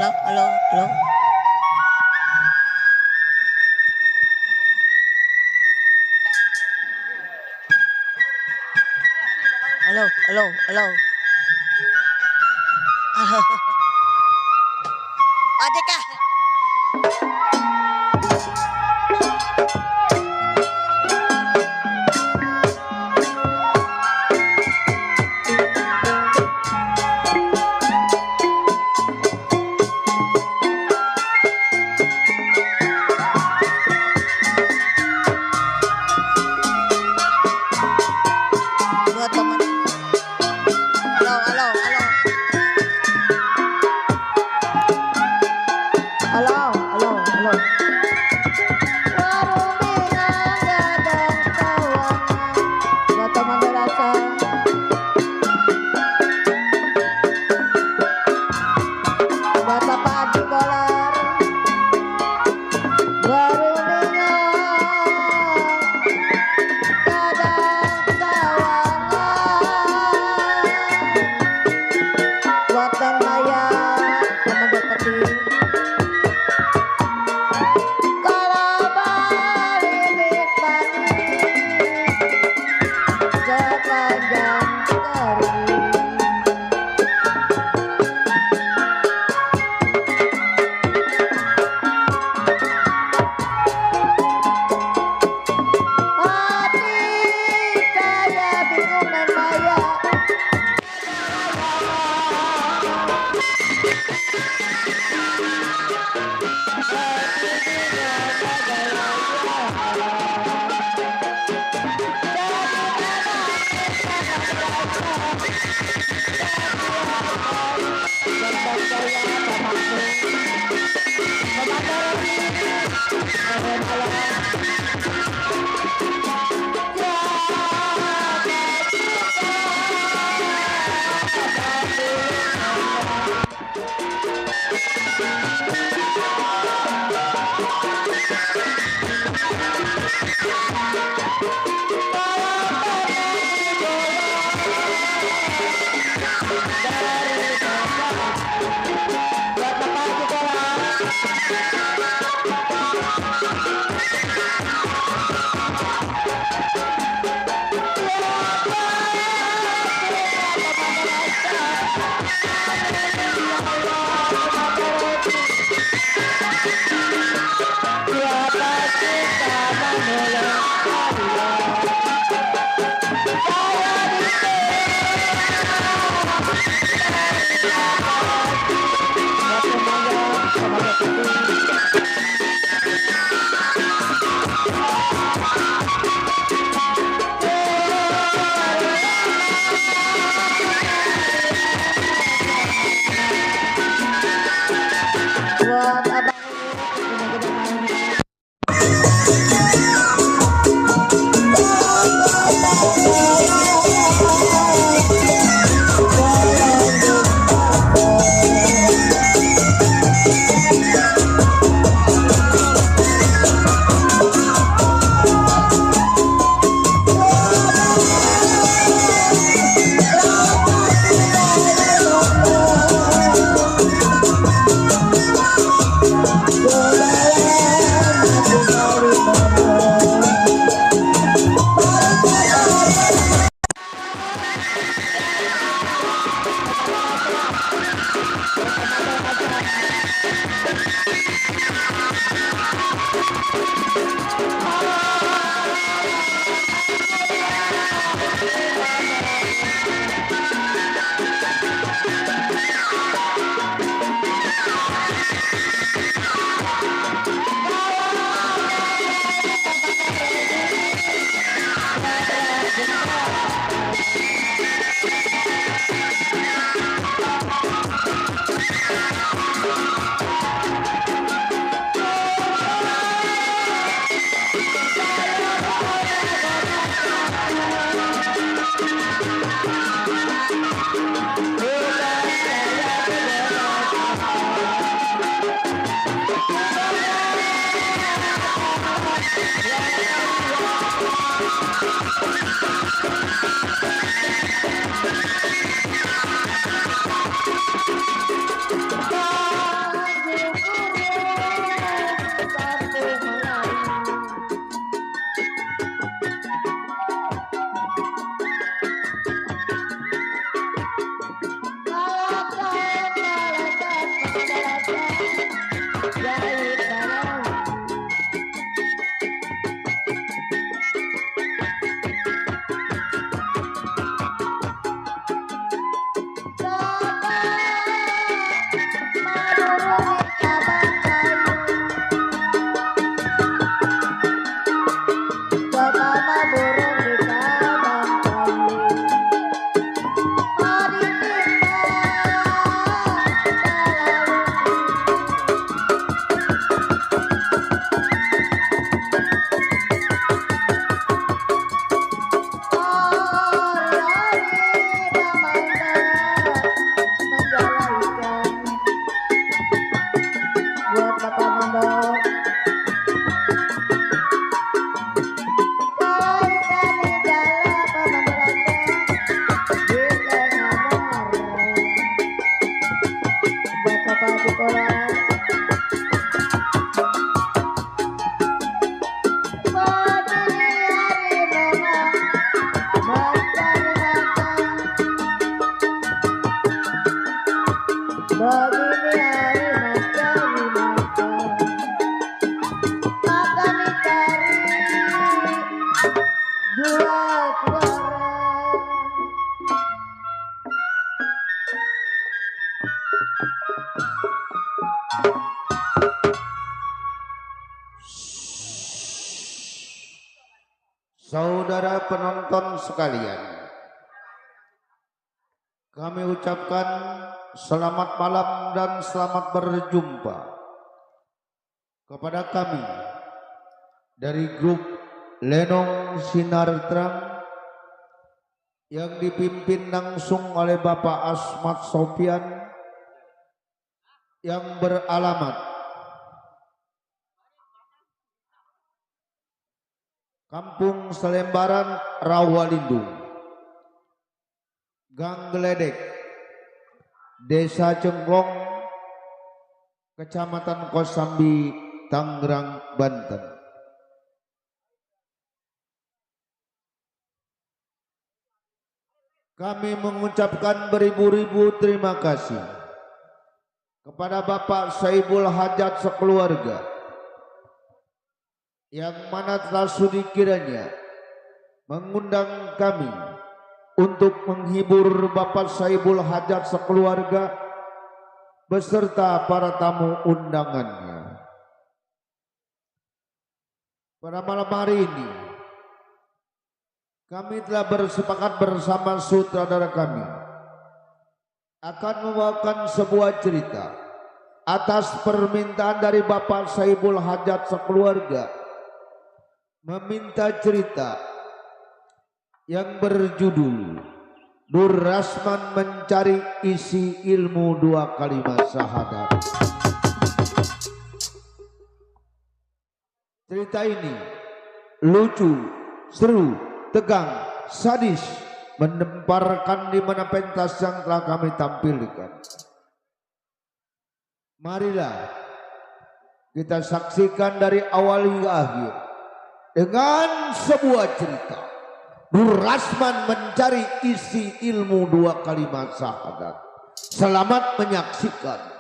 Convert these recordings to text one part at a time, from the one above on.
halo, halo. Halo, halo, halo. Ada kah? Dua teman. Halo, halo, halo. Halo, halo, halo. Begini hari mencari makan, maka mencari buat warang. Saudara penonton sekalian, kami ucapkan selamat malam dan selamat berjumpa kepada kami dari grup Lenong Sinar Terang yang dipimpin langsung oleh Bapak Asmat Sofian yang beralamat Kampung Selembaran, Rawalindung, Gang Geledek, Desa Cengklong, Kecamatan Kosambi, Tangerang, Banten. Kami mengucapkan beribu-ribu terima kasih kepada Bapak Saibul Hajat sekeluarga yang mana telah sudi kiranya mengundang kami untuk menghibur Bapak Saibul Hajat sekeluarga beserta para tamu undangannya. Pada malam hari ini kami telah bersepakat bersama sutradara kami akan membawakan sebuah cerita atas permintaan dari Bapak Saibul Hajat sekeluarga, meminta cerita yang berjudul Durasman Mencari Isi Ilmu 2 Kalimat Syahadat. Cerita ini lucu, seru, tegang, sadis, menemparkan di mana pentas yang telah kami tampilkan. Marilah kita saksikan dari awal hingga akhir dengan sebuah cerita Durasman Mencari Isi Ilmu 2 Kalimat Syahadat. Selamat menyaksikan.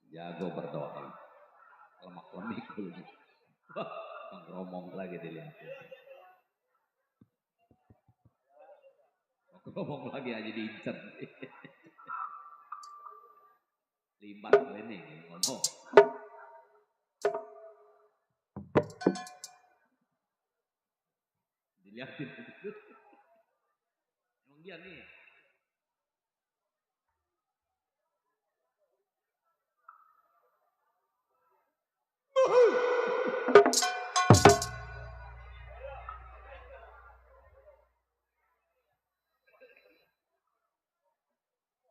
Jago berdoa, lemak-lemik dulu. Ngomong lagi dilihat. Ngomong lagi aja diincer. Limbat ini ngomong. Dilihatin. Emang dia nih.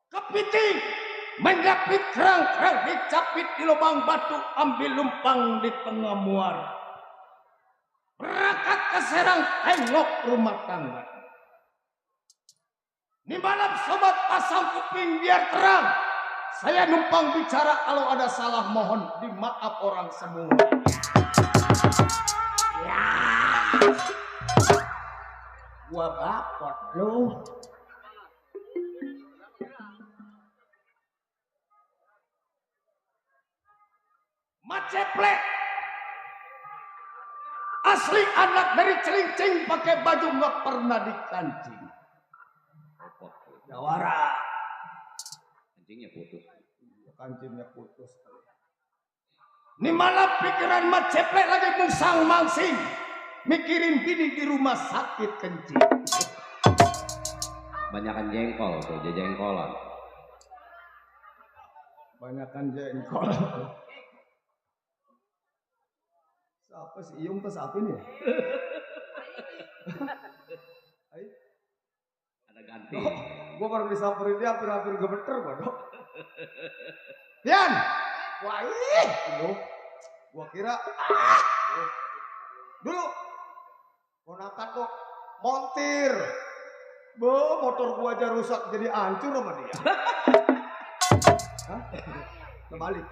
Kepiting menyapit kerang-kerang dicapit di lubang batu, ambil lumpang di tengah muara. Berangkat ke Serang, tengok rumah tangga. Ini malam sobat pasang kuping biar terang. Saya numpang bicara, kalau ada salah mohon dimaaf orang semua. Ya, gua bapot lu. Maceplek asli anak dari Celincing, pakai baju nggak pernah dikancing. Jawara Kancingnya putus. kancingnya putus. Ini malah pikiran Maceplek lagi musang mangsing, mikirin bini di rumah sakit kencing. Banyakan jengkol tuh, jengkolan. Banyakan jengkol. Siapa sih Iung tuh siapa ini? Ada ganti. Gue baru disamperin dia hampir gemeter bodoh. Pian, wah ini, gue kira dulu ponakan kok montir, motor gue aja rusak jadi hancur sama dia. Hah? Kembali,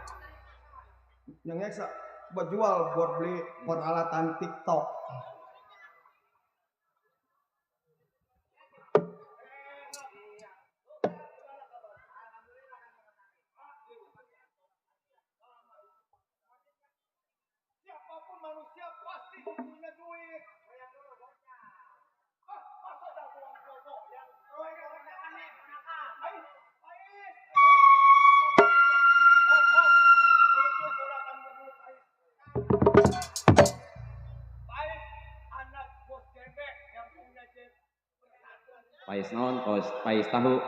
yang eksa buat jual buat beli peralatan TikTok. Siapapun manusia pasti punya duit. Pais naon, pais tahu.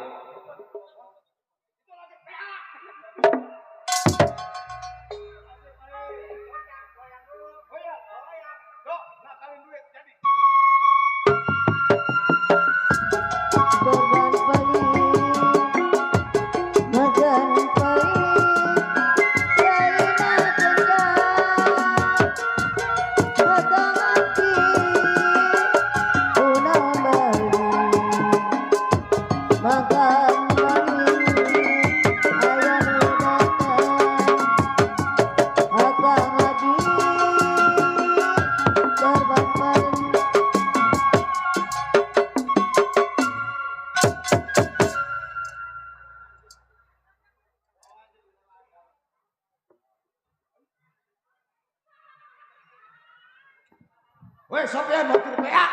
Weh, Sofian mau PA.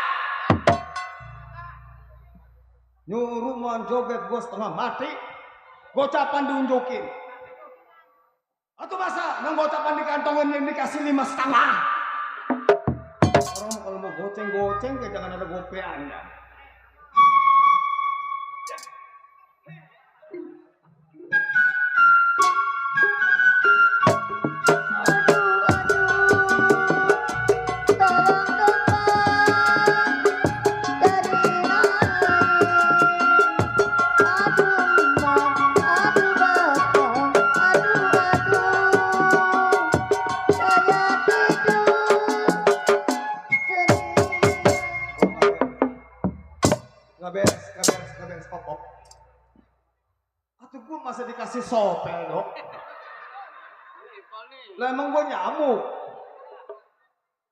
Nyuruh joget gue setengah mati, gocapan diunjukin. Atau masa yang gocapan dikantongin yang dikasih 5,5. Orang kalau mau goceng kayak jangan ada gopeannya. Nggak beres, pop. Atuh gue masa dikasih sopel dok. Lah emang gue nyamuk.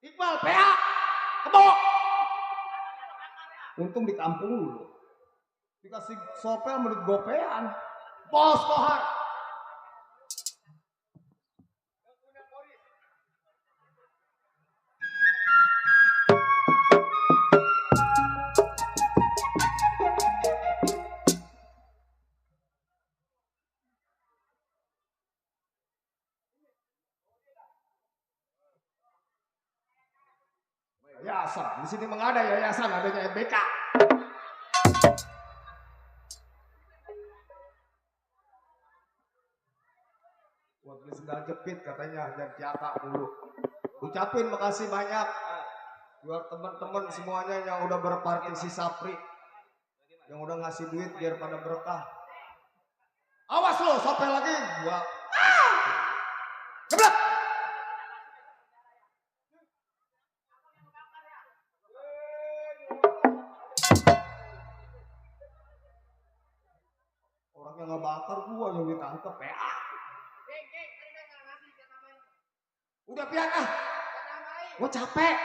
Iqbal, PA, kebo. Untung di kampung dulu. Dikasih sopel menurut gopean. Bos kohar. Yayasan, di sini mengada yayasan, adanya MBK. Buat beli sendal jepit katanya, dan jaka dulu. Ucapin makasih banyak buat teman-teman semuanya yang udah berpartisipasi, yang udah ngasih duit biar pada berkah. Awas lo, sampai lagi gua. Geblek. Orang yang ngebakar gua yang ditangkep PA. Udah pian ah. Gua capek.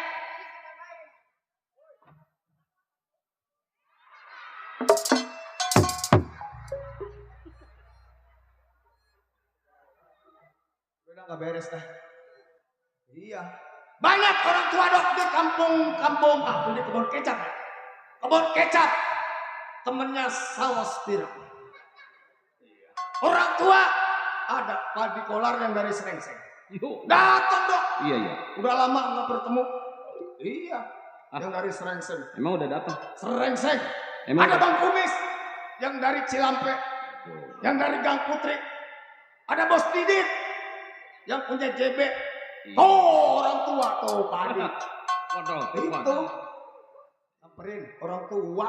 Udah nggak beres dah. Iya. Banyak orang tua dok di kampung di kebun kecap. Kebun kecap. Temennya saus tiram. Orang tua ada padi kolar yang dari Serengseng. Datang dok. Iya. Udah lama nggak bertemu. Iya. Yang dari Serengseng. Emang udah datang? Serengseng. Emang ada Bang Kumis yang dari Cilampe. Yang dari Gang Putri. Ada Bos Didit yang punya JB Oh, orang tua tuh Pak Adi. Waduh, Itu samperin orang tua.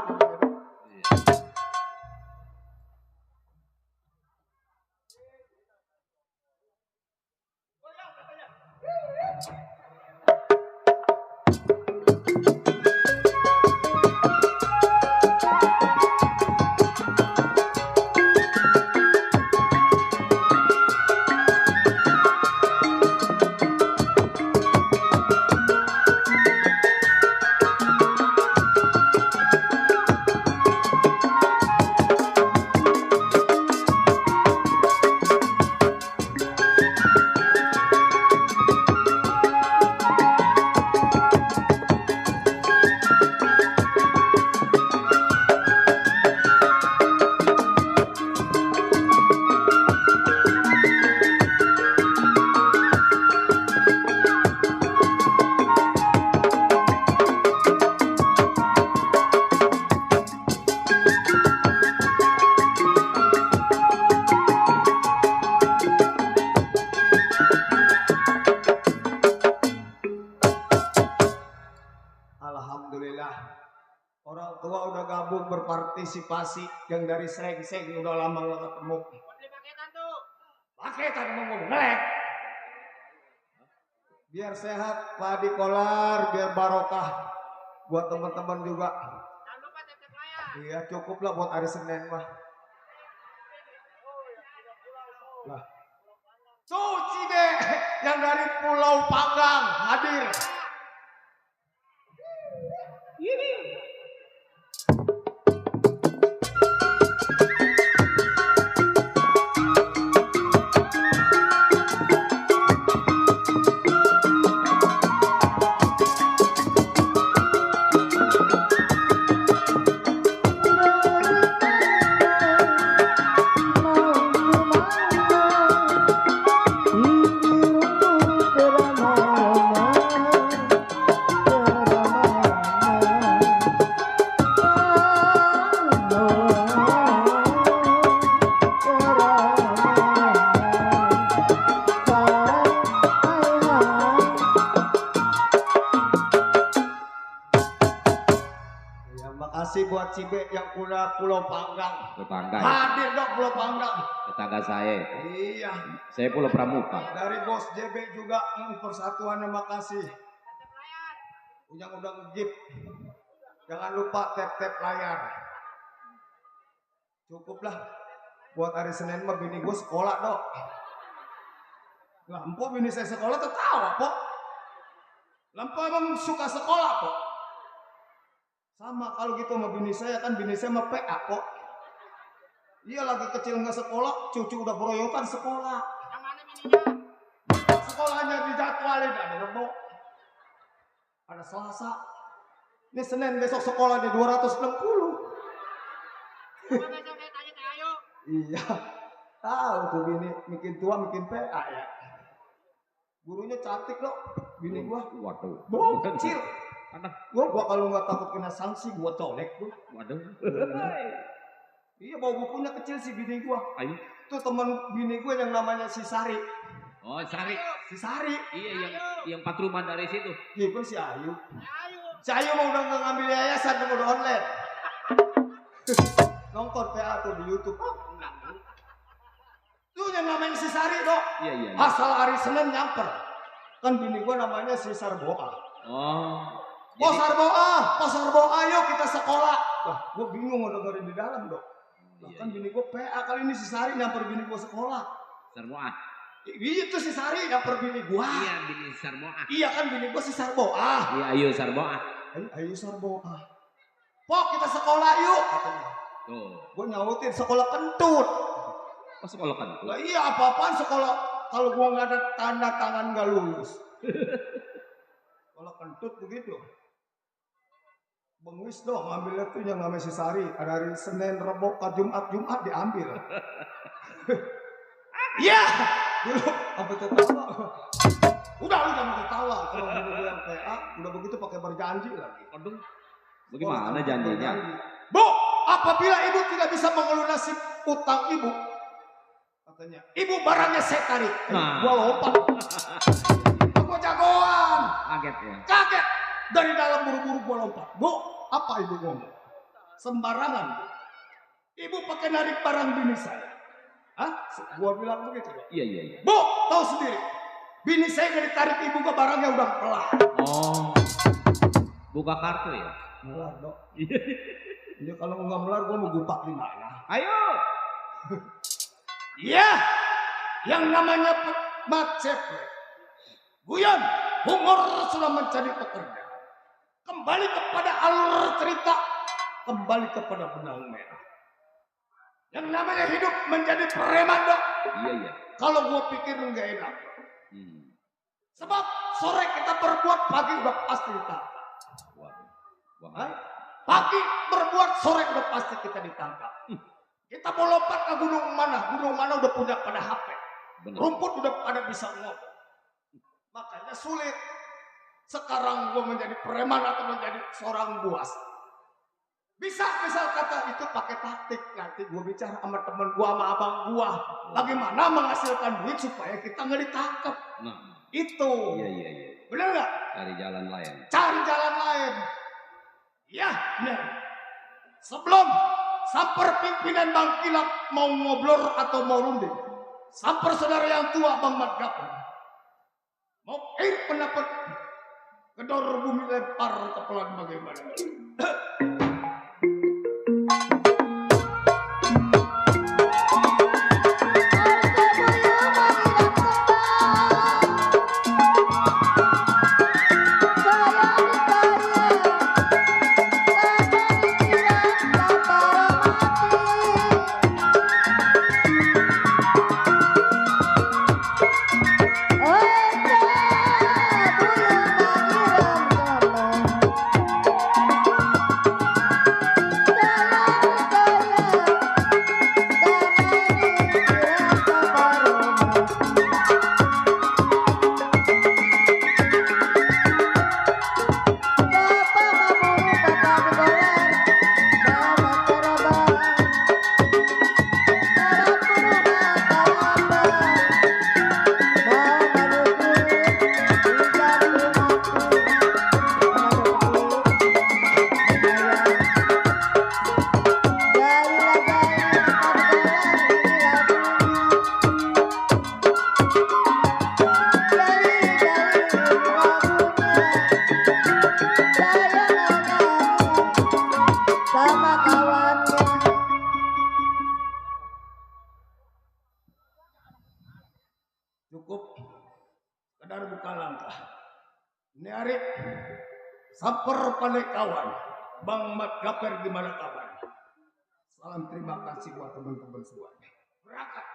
Alhamdulillah, orang tua udah gabung berpartisipasi yang dari seng-seng udah lama gak ketemu. Paketan ngomong ngelek. Biar sehat, Pak Adi Kolar, biar barokah buat teman-teman juga. Iya, cukup lah buat hari Senin mah. Lah. Suci deh yang dari Pulau Panggang hadir. Makasih buat Cibe yang udah Pulau Panggang. Tetangga. Hadir dong Pulau Panggang. Tetangga saya. Iya. Saya Pulau Pramuka. Dari bos JB juga persatuan makasih. Yang udah ngegip. Jangan lupa tap-tap layar. Cukuplah. Buat hari Senin mah bini gue sekolah dok. Lah empok bini saya sekolah tertawa pok. Lampu emang suka sekolah kok. Sama kalau gitu sama bini saya kan bini saya mah PA kok. Iya lagi kecil nggak sekolah, cucu udah beroyokan sekolah. Yang mana bininya? Sekolahnya dijadwalin ada Rebo, ada Selasa. Ini Senin besok sekolah di 260. Besok saya tanya ke Ayo. Iya, tahu tuh bini bikin tua bikin PA ya. Gurunya cantik loh, bini gua. Waduh. Kecil. Gua kalau nggak takut kena sanksi, gua colek gua. Waduh. Iya bawa bukunya kecil sih bini gua. Ayo. Tuh teman bini gua yang namanya si Sari. Oh, Sari. Si Sari. Iya yang patruman dari situ. Iya kan si Ayu. Ayo. Si Ayu mau udah nggak ngambil yayasan, udah online. Nonton PA tuh di YouTube. Tuh yang namanya si Sari dok. Iya. Asal hari Senin nyamper. Kan bini gua namanya si Sarboa. Oh. Oh Sarboa, yuk kita sekolah. Wah, gua bingung mau dengerin di dalam dok. Bahkan bini gua PA kali ini si Sari nyamper bini gua sekolah. Sarboa. Itu si Sari nyamper bini gua. Iya, bini Sarboa. Iya kan bini gua si Sarboa. Iya, ayo Sarboa. Ayo Sarboa. Pok kita sekolah yuk katanya. Tuh. Gua nyautin sekolah kentut. Oh, sekolah kan. Lah iya apa-apaan sekolah kalau gua nggak ada tanda tangan nggak lulus. Sekolah kentut begitu. Bengis dong ngambilnya tuh yang namanya si Sari. Ada hari Senin, Rebo, Jumat diambil. Iya. Dulu apa tertawa? Udah lu jangan tertawa. Kalau dulu yang PA udah begitu pakai berjanji lagi. Aduh. Bagaimana janjinya? Bu, apabila ibu tidak bisa melunasi utang ibu, katanya, ibu barangnya saya tarik. Nah. Gua lompat. Gua Kaget ya. Kaget. Dari dalam buru-buru gua lompat. Bu, apa ibu ngomong? Sembarangan. Bu. Ibu pakai narik barang bini saya. Hah? Gua bilang begitu. Iya. Bu, tahu sendiri. Bini saya gak ditarik ibu ke barangnya udah pelan. Oh. Buka kartu ya? Melar dok. Ini kalau nggak melar gua mau gupak di mana? Ayo. Iya, yang namanya macet. Guyon, humor sudah mencari pekerja. Kembali kepada alur cerita, kembali kepada benang merah. Yang namanya hidup menjadi preman dok. Iya. Kalau gua pikir nggak enak. Sebab sore kita berbuat, pagi udah pasti ditangkap. Wah. Pagi berbuat, sore udah pasti kita ditangkap. Kita mau lompat ke gunung mana udah punya pada HP. Benar. Rumput udah pada bisa ngomong. Makanya sulit. Sekarang gua menjadi preman atau menjadi seorang buas. Bisa misal kata itu pakai taktik. Nanti gua bicara sama temen gua, sama abang gua. Bagaimana menghasilkan duit supaya kita nggak ditangkap. Nah. Itu. Iya. Bener nggak? Cari jalan lain. Cari jalan lain. Ya, bener. Sebelum samper pimpinan Bang Kilap mau ngobrol atau mau runding, samper saudara yang tua Bang Mat Gapar mau pendapat kedor bumi lempar kepelan bagaimana. Cukup kadar buka langkah. Ini hari samper pandai kawan. Bang Mat Gaper gimana kabar? Salam terima kasih buat teman-teman semuanya. Berangkat.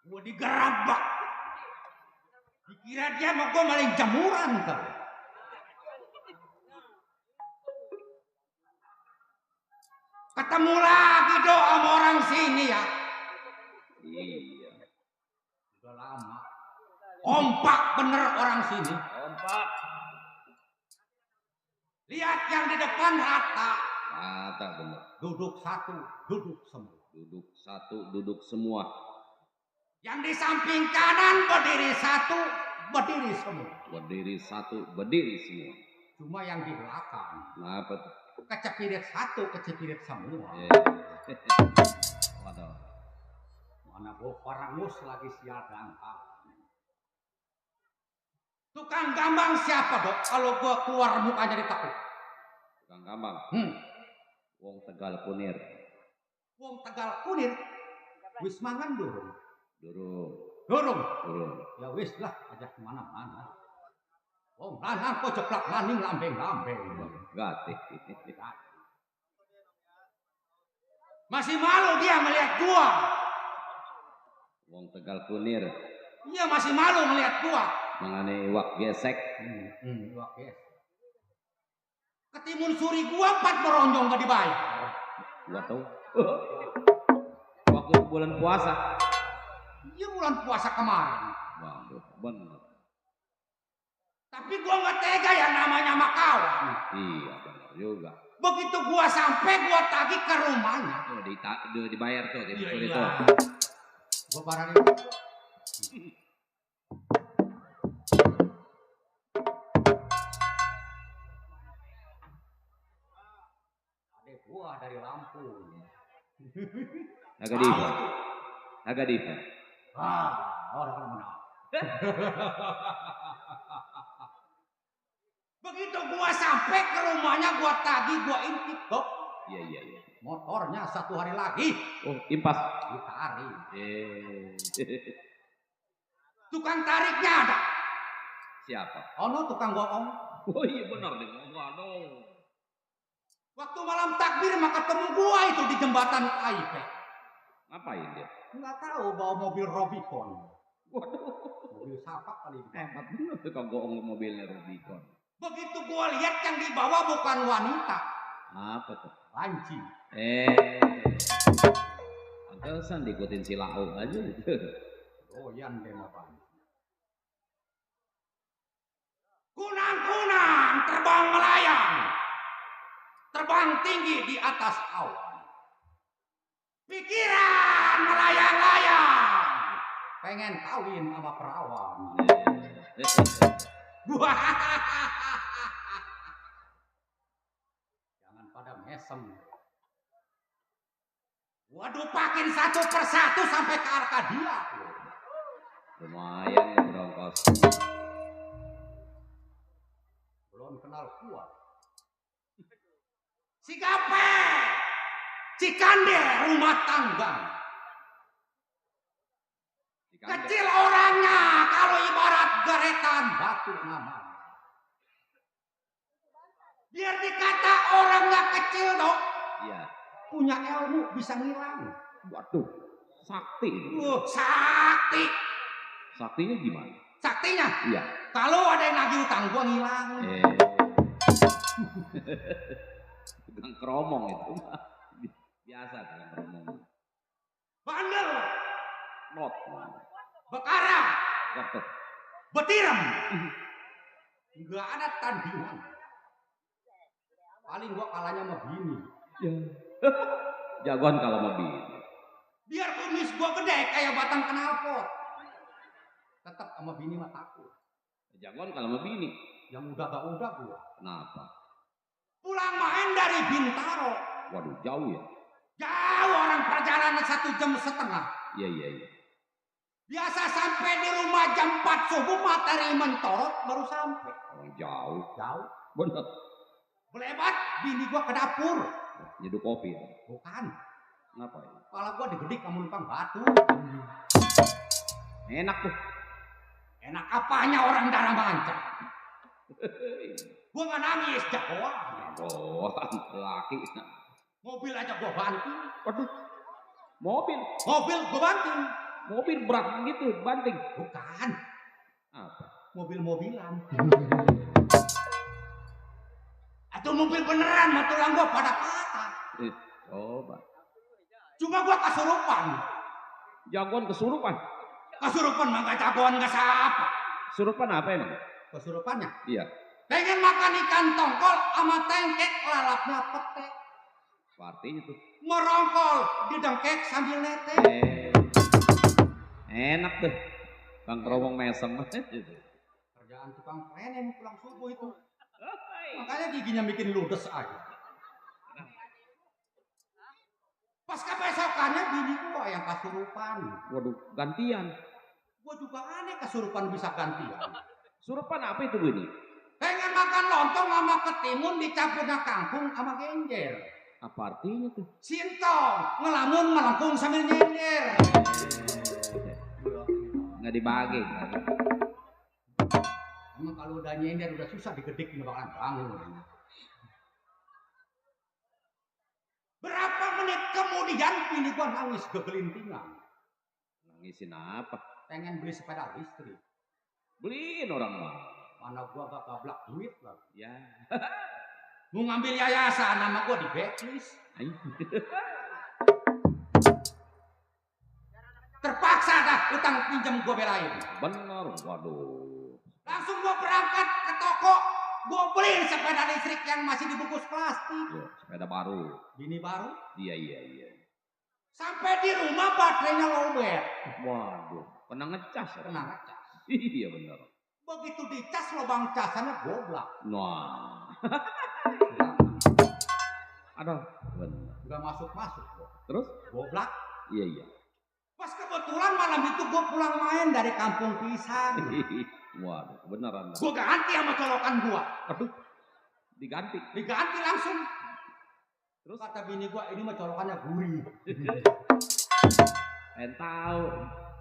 Gua digerabak. Dikira dia mau gua maling jamuran kali. Ketemu lagi doa sama orang sini ya. Iya. Udah lama. Kompak bener orang sini. Kompak. Lihat yang di depan rata. Rata bener. Duduk satu, duduk semua. Duduk satu, duduk semua. Yang di samping kanan berdiri satu, berdiri semua. Berdiri satu, berdiri semua. Cuma yang di belakang. Kenapa tuh? Kecepirit satu, kecepirit semua. Waduh. Mana gua parangus lagi siaran. Tukang gambang siapa dok? Kalau gua keluar mukanya ditakut. Tukang gambang. Wong Tegal Kunir. Wong Tegal Kunir. Wis mangan durung. Durung. Durung. Durung. Ya wis lah, ajak kemana-mana. Oh, lanang kok jeplak maning lambeng-lambeng. Gati. Masih malu dia melihat gua. Wong Tegal Kunir. Iya masih malu melihat gua. Mengenai iwak gesek. Iwak gesek. Ketimun suri gua 4 meronjong gak dibayar. Gua tahu. Waktu bulan puasa. Iya bulan puasa kemarin. Waduh, bener. Tapi gua nggak tega ya namanya sama kawan. Iya bener juga. Begitu gua sampai gua tagih ke rumahnya. Oh, dibayar tuh. Iya. Gua parah nih. Adek gua dari Lampung. Naga diva. Orang mana? Begitu gua sampai ke rumahnya, gua tagih, gua intip kok. Iya. Motornya 1 hari lagi. Oh, impas. Ditarik. Tukang Tariknya ada. Siapa? Ono tukang bohong. Oh iya benar deh. Aduh. Waktu malam takbir maka ketemu gua itu di jembatan AIP. Ngapain dia? Nggak tahu bawa mobil Rubicon. Waduh. Mobil sapak kali ini. Hebat bener tukang bohong mobilnya Rubicon. Begitu gua lihat yang dibawa bukan wanita. Apa tuh? Banci. Pantesan diikutin si Lau aja. Doyan deh mah Banci. Kunang-kunang terbang melayang. Terbang tinggi di atas awan. Pikiran melayang-layang. Pengen kawin sama perawan. Jangan pada mesem. Waduh pakin 1 persatu sampai ke Arkadia. Lumayan ya berongkos. Belum kenal kuat. Si Gape, Cikande rumah tangga. Kecil orangnya kalau ibarat geretan batu nama. Biar dikata orang nggak kecil dong. Iya. Punya ilmu bisa ngilang. Waduh, sakti. Sakti. Saktinya gimana? Saktinya? Iya. Kalau ada yang nagih utang gua ngilang. Tukang keromong itu. Biasa tukang keromong. Bandel. Not. Bekara. Waduh. Betiram. Enggak ada tandingan. Paling gua kalahnya sama bini. Ya. Jagoan kalau mau bini. Biar kumis gua gede kayak batang knalpot. Tetap sama bini mah takut. Jagoan kalau mau bini. Yang udah gua. Kenapa? Pulang main dari Bintaro. Waduh, jauh ya? Jauh orang perjalanan 1,5 jam. Iya. Biasa sampai di rumah jam 4 subuh matahari mentorot baru sampai. Oh, jauh. Jauh. Bener. Belebat bini gua ke dapur. Nyeduh kopi. Bukan. Ngapain? Kepala gua digedik kamu numpang batu. Enak tuh. Enak apanya orang darah manca. Gua nggak nangis jagoan. Oh, laki. Mobil aja gua banting. Waduh. Mobil gua banting. Mobil berat gitu, banting. Bukan. Apa? Mobil-mobilan. Atau mobil beneran, mau tulang gua pada patah. Coba. Cuma gua kesurupan. Jagoan kesurupan. Kesurupan mah gak jagoan gak siapa. Kesurupan apa emang? Kesurupannya? Iya. Pengen makan ikan tongkol sama tengkek lalapnya petek. Artinya tuh. Merongkol didengkek sambil nete. Enak tuh. Bang keromong mesem. Kerjaan tukang prenen pulang subuh itu. Makanya giginya bikin ludes aja. Pas kebesokannya bini gua yang kesurupan. Waduh, gantian. Gua juga aneh kesurupan bisa gantian. Surupan apa itu Bu ini? Pengen makan lontong sama ketimun dicampurnya kangkung sama genjer. Apa artinya tuh? Sintong, ngelamun melengkung sambil nyender. Nggak dibagi. Emang kalau udah nyender udah susah digedik ini bakalan bangun. Berapa menit kemudian bini gua nangis kegelintingan. Nangisin apa? Pengen beli sepeda listrik. Beliin orang mah. Mana gua gak gablak duit lah. Ya. Mau ngambil yayasan nama gua di backlist. Terpaksa dah utang pinjam gua belain. Bener, waduh. Langsung gua berangkat ke toko. Gua beliin sepeda listrik yang masih dibungkus plastik. Ya, sepeda baru. Bini baru. Iya. Sampai di rumah baterainya lowbat. Waduh, kena ngecas ya? Kena ngecas. Iya bener. Begitu dicas lubang casannya goblak. Nah. Aduh, bener. Gak masuk-masuk kok. Terus? Goblak. Iya. Pas kebetulan malam itu gue pulang main dari kampung pisang. Waduh, beneran. Gue ganti sama colokan gue. Aduh, diganti. Diganti langsung. Terus? Kata bini gue, ini mah colokannya gurih. Tahu,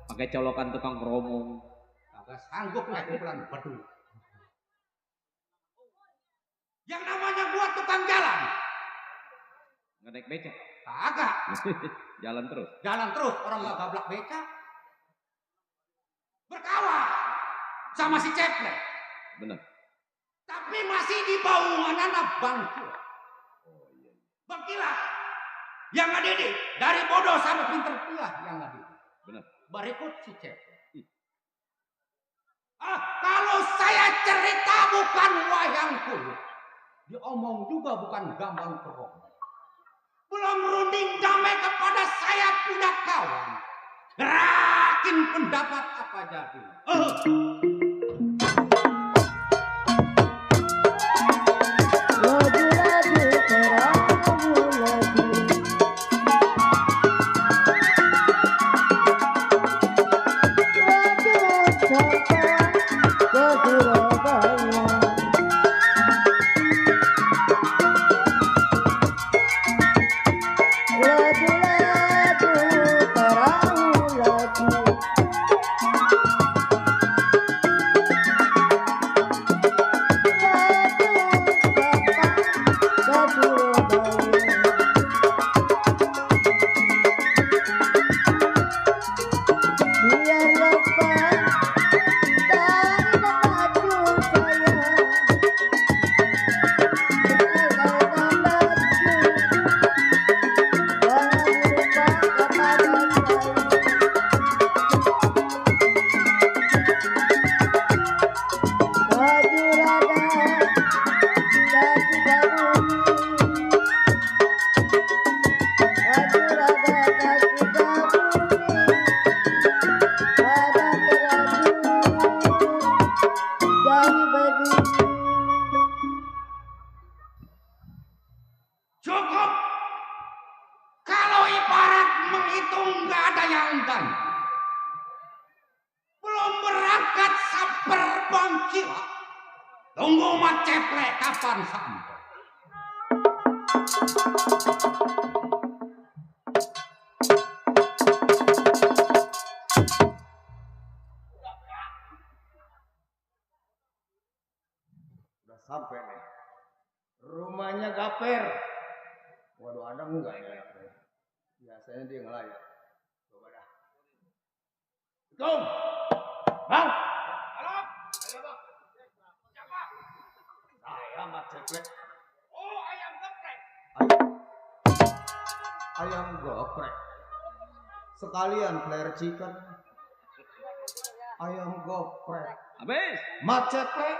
pakai colokan tukang keromong. Kagak sanggup lah kumpulan bedu. Yang namanya gue tukang jalan. Nggak naik becak. Kagak. Jalan terus. Jalan terus, orang gak gablak beca. Berkawan sama si ceplek. Bener. Tapi masih di bawungan anak bangkil. Oh iya. Bangkilah. Yang ngadidik. Dari bodoh sampai pinter pilah yang ngadidik. Bener. Berikut si ceplek. Kalau saya cerita bukan wayang kulit. Diomong juga bukan gambang kerong. Belum runding damai kepada saya punya kawan. Gerakin pendapat apa jadi. Cukup. Kalau ibarat menghitung nggak ada yang ganti. Belum berangkat saper bangkil. Tunggu mat ceplek kapan sampai. Udah sampai nih. Rumahnya Gaper. Waduh, ada enggak ya? Biasanya dia ngelayar. Coba dah. Assalamualaikum. Bang. Halo? Halo bang. Siapa? Saya Mat Ceplek. Oh, ayam geprek. Ayam geprek. Sekalian player chicken. Ayam geprek. Habis. Mat Ceplek.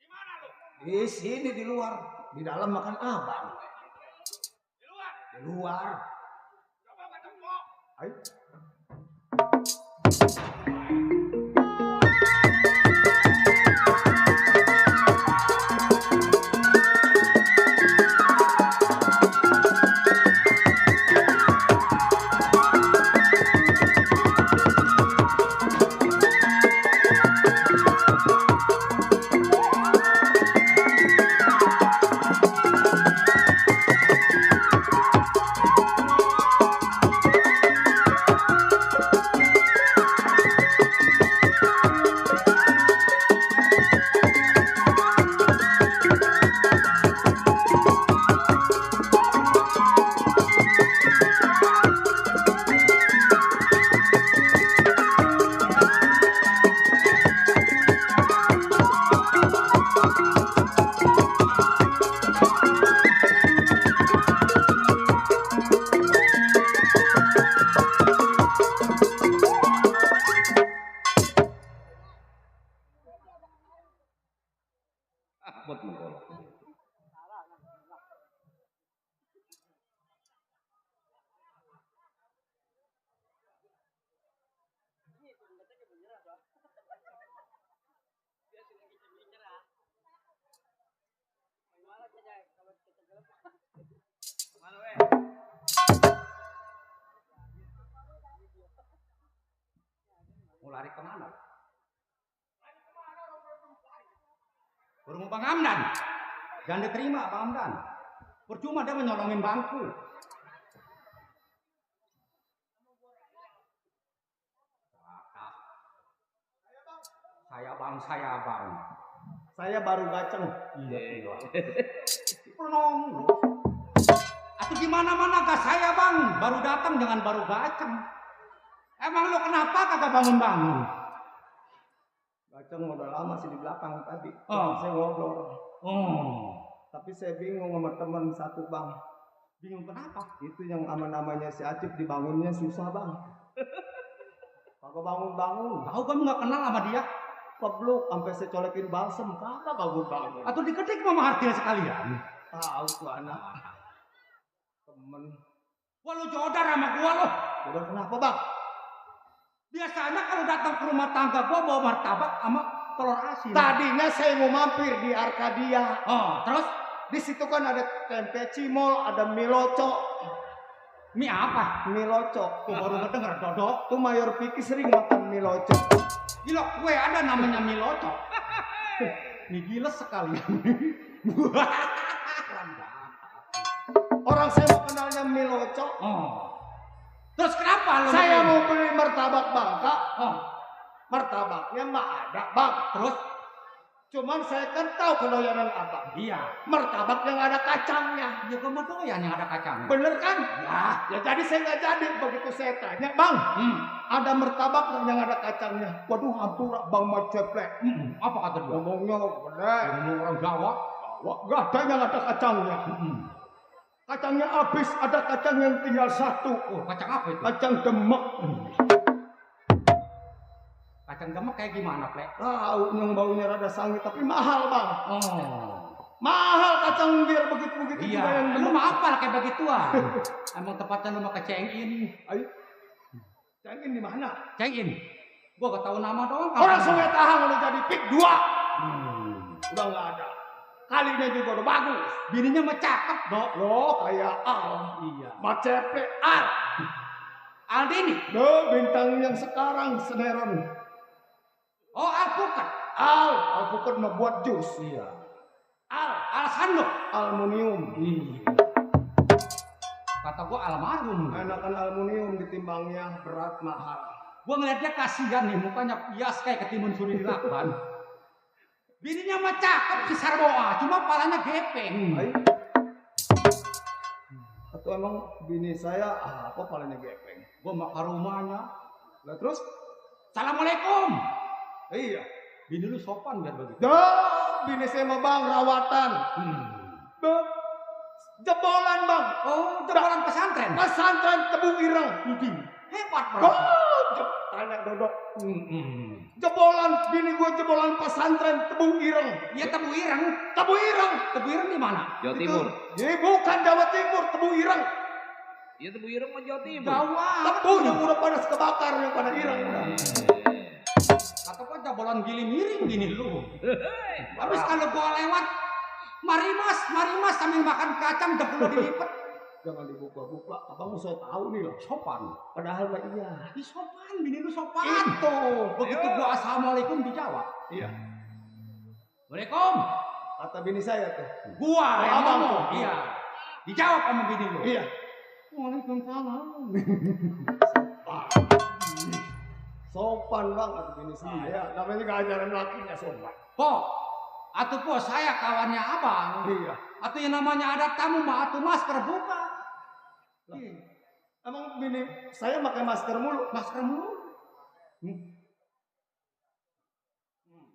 Di mana lu? Di sini di luar. Di dalam makan abang. Di luar. Di luar. Coba ketemu. Ayo. buat mengkolok. Mau lari kemana? Burung Bang Hamdan. Jangan diterima Bang Hamdan. Percuma dia menyolongin bangku. Saya bang. Saya baru gaceng. Iya. Lenong. Atau gimana gak saya bang. Baru datang dengan baru gaceng. Emang lo kenapa kagak bangun-bangun? Gaceng udah lama sih di belakang tadi. Oh. Saya ngobrol. Oh. Tapi saya bingung sama teman satu bang. Bingung kenapa? Itu yang namanya si Acip dibangunnya susah bang. Kagak bangun-bangun. Tahu kamu gak kenal sama dia? Kebluk sampai saya colekin balsem. Kagak bangun-bangun. Atau diketik mama artinya sekalian? Tahu tuh anak. Temen. Wah lu jodar sama gua lo. Udah kenapa bang? Biasanya kalau datang ke rumah tangga gua bawa martabak sama telur asin. Tadinya saya mau mampir di Arkadia. Oh, terus Di situ kan ada tempe cimol, ada mie locok. mie apa? Mie locok. Gua baru ngedenger dodok. Tuh Mayor Piki sering makan mie locok. Gila, gue ada namanya mie locok. Mie giles sekalian. Orang saya mau kenalnya mie locok. Oh. Terus kenapa lo? Saya mau beli martabak Bangka. Oh. Martabaknya mah ada bang. Terus? Cuman saya kan tahu kedoyanan abang. Iya. Martabak yang ada kacangnya. Ya kamu doyan yang ada kacang. Bener kan? Ya. Ya jadi saya nggak jadi. Begitu saya tanya, bang, ada martabak yang ada kacangnya. Waduh, hampir bang maceplek. Apa kata dia? Ngomongnya bener. Ngomong orang Jawa. Wah, nggak ada yang ada kacangnya. Kacangnya habis, ada kacang yang tinggal satu. Oh, kacang apa itu? Kacang demek. Kacang demek kayak gimana, Plek? Tahu yang baunya rada sangit tapi mahal bang. Oh. Mahal kacang biar begitu-begitu juga yang Iya. Lu demek. mah apa lah kayak begituan? Emang tepatnya lu mah kecengin. Ayo, cengin di mana? Cengin. Gua gak tahu nama doang. Orang Sungai Tahang udah jadi pick 2. Hmm. Udah nggak ada. Kalinya juga udah bagus. Bininya mah cakep, Dok. Loh kayak Al. Iya. Macepe Al. Aldini. Loh bintang yang sekarang sinetron. Oh, alpukat. Al bukan mau buat jus. Iya. Al sandok. Aluminium. Iya. Kata gua almarhum. Enakan aluminium ditimbangnya berat mahal. Gua ngeliat dia kasihan nih, mukanya pias kayak ketimun suri di lakban. Bininya mah cakep si Sarboa, cuma palanya gepeng. Ayo. Atau emang bini saya apa palanya gepeng? Gua mah ke rumahnya. Lah terus? Assalamualaikum. Iya. Bini lu sopan biar begitu. Dah, bini saya mah bang rawatan. Dah, jebolan bang. Oh, jebolan pesantren. Pesantren Tebu Ireng. Hebat bro. Tanya Dodok. Jebolan bini gue jebolan pesantren Tebu Ireng. Iya Tebu Ireng. Tebu Ireng. Tebu Ireng di mana? Jawa Timur. Ini bukan Jawa Timur, Tebu Ireng. Iya Tebu Ireng mah Jawa Timur. Jawa. Tebu yang udah pada kebakar yang pada Ireng. Kata gua jebolan gili miring gini lu. Habis kalau gua lewat, mari mas sambil makan kacang jempol dilipet. Jangan dibuka-buka, abang saya tahu nih loh. Sopan. Padahal mah iya. Ih sopan, bini lu sopan. Itu. Begitu gua assalamualaikum dijawab. Iya. Waalaikum. Kata bini saya tuh. Gua yang abang ngomong. tuh. Iya. Dijawab sama bini lu. Iya. Waalaikumsalam. Sopan bang kata bini saya. Namanya keajaran lakinya sopan. Po. Atuh po saya kawannya abang. Iya. Atau yang namanya ada tamu mah atuh masker buka. Emang bini saya pakai masker mulu. Masker mulu.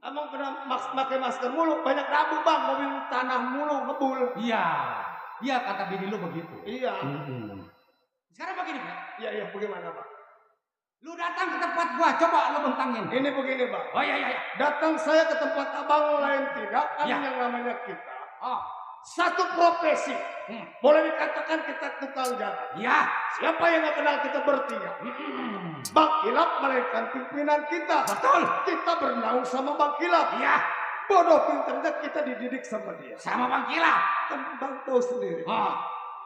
Emang kena pakai masker mulu, banyak debu bang, mobil tanah mulu ngebul. Iya. Iya kata bini lu begitu. Iya. Sekarang begini, Pak. Iya bagaimana bang? Lu datang ke tempat gua, coba lu bentangin. Ini begini bang. Oh iya. Datang saya ke tempat abang lain tidak kan Ya. yang namanya kita. Oh, Satu profesi. Boleh dikatakan kita tukang jalan. iya. Siapa yang nggak kenal kita bertiga? Bang Kilap melahirkan pimpinan kita. Betul. Kita bernaung sama Bang Kilap. Iya, Bodoh pinternya kita dididik sama dia. sama Bang Kilap. Kan bang tahu sendiri. Oh,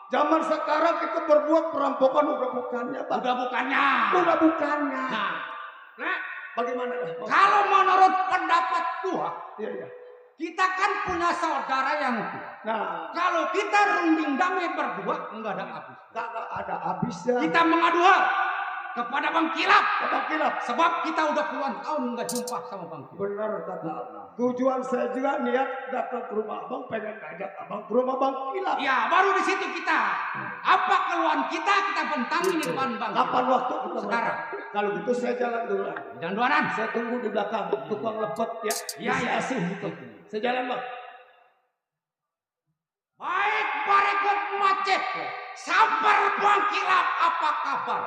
Zaman sekarang kita berbuat perampokan udah bukannya bang. udah bukannya. Udah bukannya. Nah, Bagaimana? kalau menurut pendapat gua, Iya. kita kan punya saudara yang tua. Nah, Kalau kita runding damai berdua, enggak ada habis. nggak ada habisnya. Kita mengadu hal kepada Bang Kilap. Bang Kilap. Sebab kita udah puluhan tahun nggak jumpa sama Bang Kilap. Benar kata. Tujuan saya juga niat datang ke rumah abang, pengen ngajak abang ke rumah Bang Kilap. Ya, baru di situ kita. Apa keluhan kita bentangin di depan Bang Kilap. Kapan waktu kita Sekarang. Kalau gitu saya jalan dulu. Dan duanan. Saya tunggu di belakang tukang lepet ya. Iya. Asih gitu. Saya jalan bang. Baik, berikut macet. Sabar Bang Kilap, apa kabar?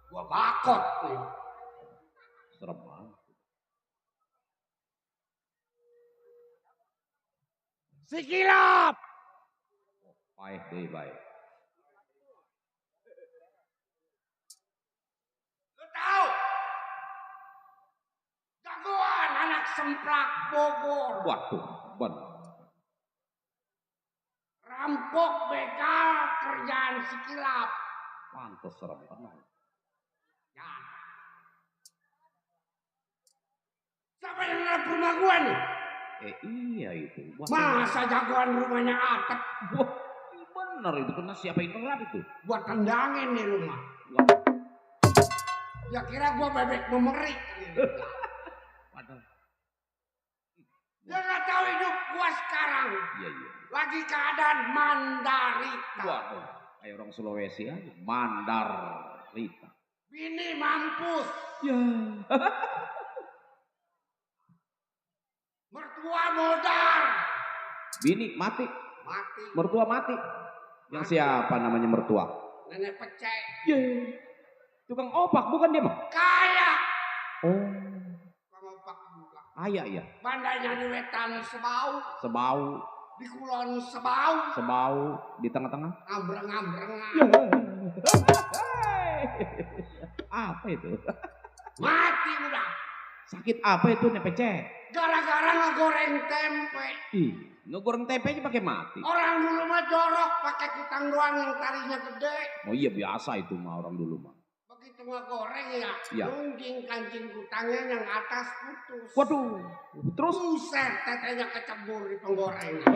Gua bakot nih. Serem banget. Si Kilap. Baik deh, baik. Lu tahu? Jagoan anak semplak Bogor. Waduh, bener. Rampok begal kerjaan si Kilap. Pantes serem banget. Ya. Siapa yang ngelap rumah gua nih? Iya itu. Wah, Masa jagoan rumahnya atap? wah, bener itu. Kena siapa yang ngelap itu? Gua tendangin di rumah. Wah, Ya kira gua bebek memerik. padahal. Dia nggak tahu hidup gua sekarang. Iya. Lagi keadaan mandarita. Waduh, kayak orang Sulawesi aja. Mandarita. Bini mampus. Ya. Mertua modal. Bini mati. Mati. Mertua mati. Yang siapa namanya mertua? Nenek pecek. Ya. Tukang opak bukan dia mah? Kaya. Oh. Kamu pak juga. Iya. Bandanya di wetan sebau. Sebau. Di kulon sebau. Sebau. Di tengah-tengah. Ambreng-ambrengan. Apa itu? Mati udah. Sakit apa itu nepece? Gara-gara ngegoreng tempe. Ih, ngegoreng tempenya pakai mati. Orang dulu mah jorok pakai kutang doang yang tarinya gede. Oh iya biasa itu mah orang dulu mah. Begitu ngegoreng ya, Iya. nungging kancing kutangnya yang atas putus. Waduh, terus Buset, tetenya kecebur di penggorengan.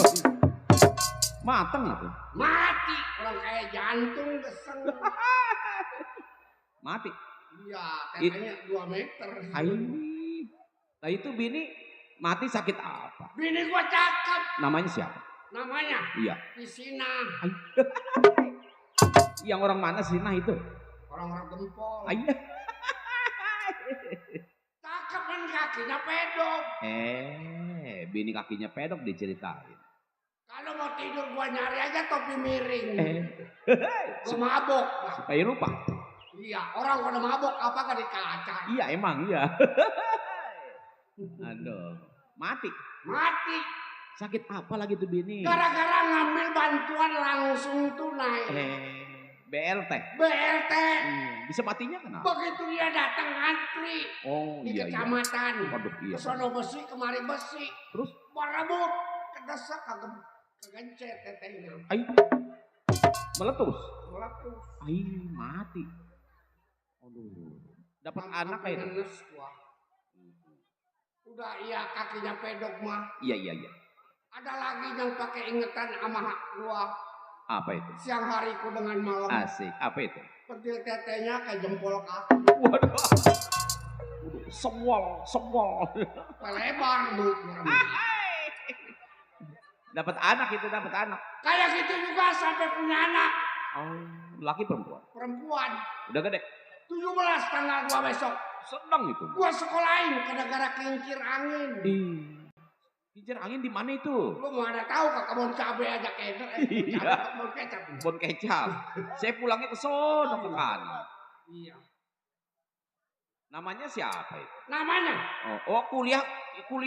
mateng itu. Mati, orang kayak jantung geseng. Mati. Iya, tetenya 2 meter. Ai. Nah itu bini mati sakit apa? Bini gua cakep, Namanya siapa? namanya Iya. Pisina. Yang orang mana sih nah itu? Orang-orang gempol. Ai. Cakep kan kakinya pedok. Bini kakinya pedok diceritain. Kalau mau tidur gua nyari aja topi miring. Gua Sup- mabok. Nah, Supaya lupa. iya, orang kalau mabok apa gak di kaca? Iya emang iya. Aduh, mati. Mati. Sakit apa lagi tuh bini? Gara-gara ngambil bantuan langsung tunai. BLT. BLT. Bisa matinya kenapa? Begitu dia datang antri Oh di iya. kecamatan. Waduh iya. Kesono besi, kemari besi. Terus? Berebut. Kedesak kegencet tetenya. Ai. Meletus. Meletus. Ai mati. Aduh. Dapat anak kayak itu. Nenes gua. Udah iya kakinya pedok mah. Iya. Ada lagi yang pakai ingetan sama hak gua. Apa itu? Siang hariku dengan malam. Asik. Apa itu? Pentil tetenya kayak jempol kaki. Waduh. Semwol. Pelebar mulut gua. Dapat anak itu, dapat anak. Kayak gitu juga sampai punya anak. Oh, laki perempuan. Perempuan. Udah gede. 17 tanggal gua besok. Senang itu. Gua sekolahin ke negara kincir angin. Kincir angin di mana itu? Lu mau ada tahu ke kebun cabe aja keder. Iya. Kebun kecap. Bon kecap. Saya pulangnya ke sono ke kanan. Iya. Namanya siapa itu? Namanya? Oh, kuliah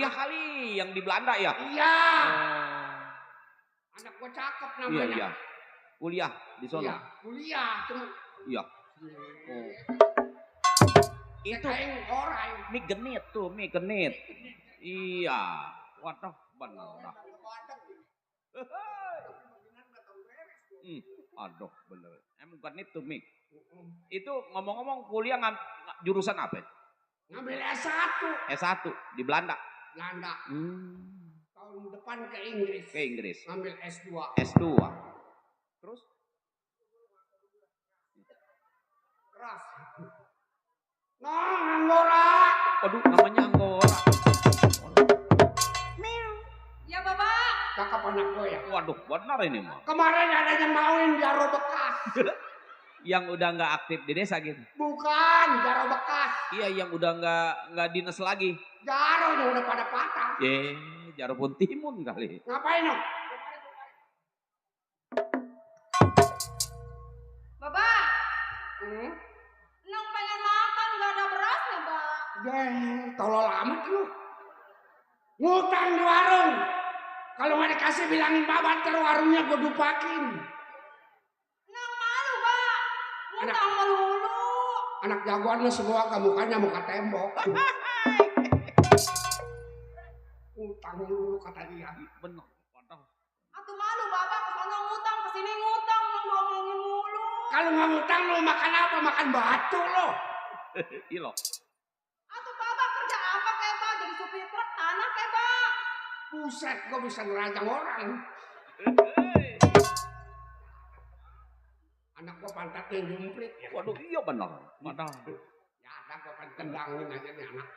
kali yang di Belanda ya? Iya. Oh. Anak gua cakep namanya. Iya. Kuliah di sono. Iya, kuliah cuma. Iya. Oh. Itu mie genit tuh, mie genit. Iya. Waduh, benar dah. Aduh, bener. Emang genit tuh mie. Itu ngomong-ngomong kuliah jurusan apa itu? Ngambil S1. S1 di Belanda. Belanda. Tahun depan ke Inggris. Ke Inggris. Ngambil S2. S2. Terus? Keras. Nah, Anggora. Aduh, namanya Anggora. Ya Bapak. Cakep anak gue ya. Waduh, benar ini mah. Kemarin ada yang mauin jaro bekas. Yang udah nggak aktif di desa gitu. Bukan, jaro bekas. Iya, yang udah nggak dinas lagi. Jaronya udah pada patah. Jaro pun timun kali. Ngapain dong? Bapak. Nong pengen makan gak ada berasnya, Pak. Tolol amat lu. Ngutang di warung. Kalau nggak dikasih bilangin babat terus warungnya gue dupakin. Nong malu, Pak. Ngutang melulu. Anak jagoan lu semua ke mukanya muka tembok. Ngutang dulu kata dia. Bener. Atuh malu, Bapak. Kesana ngutang, kesini ngutang. Nong ngomongin mulu. Kalau nggak ngutang lu makan apa? Makan batu lo. Ilo. Atuh Bapak kerja apa kayak Pak? Jadi supir truk tanah kayak Pak. Buset, gue bisa ngerajang orang. Anak gue pantatnya jumprit ya. Waduh, iya benar. Ya ada gue pengen tendangin aja nih anak.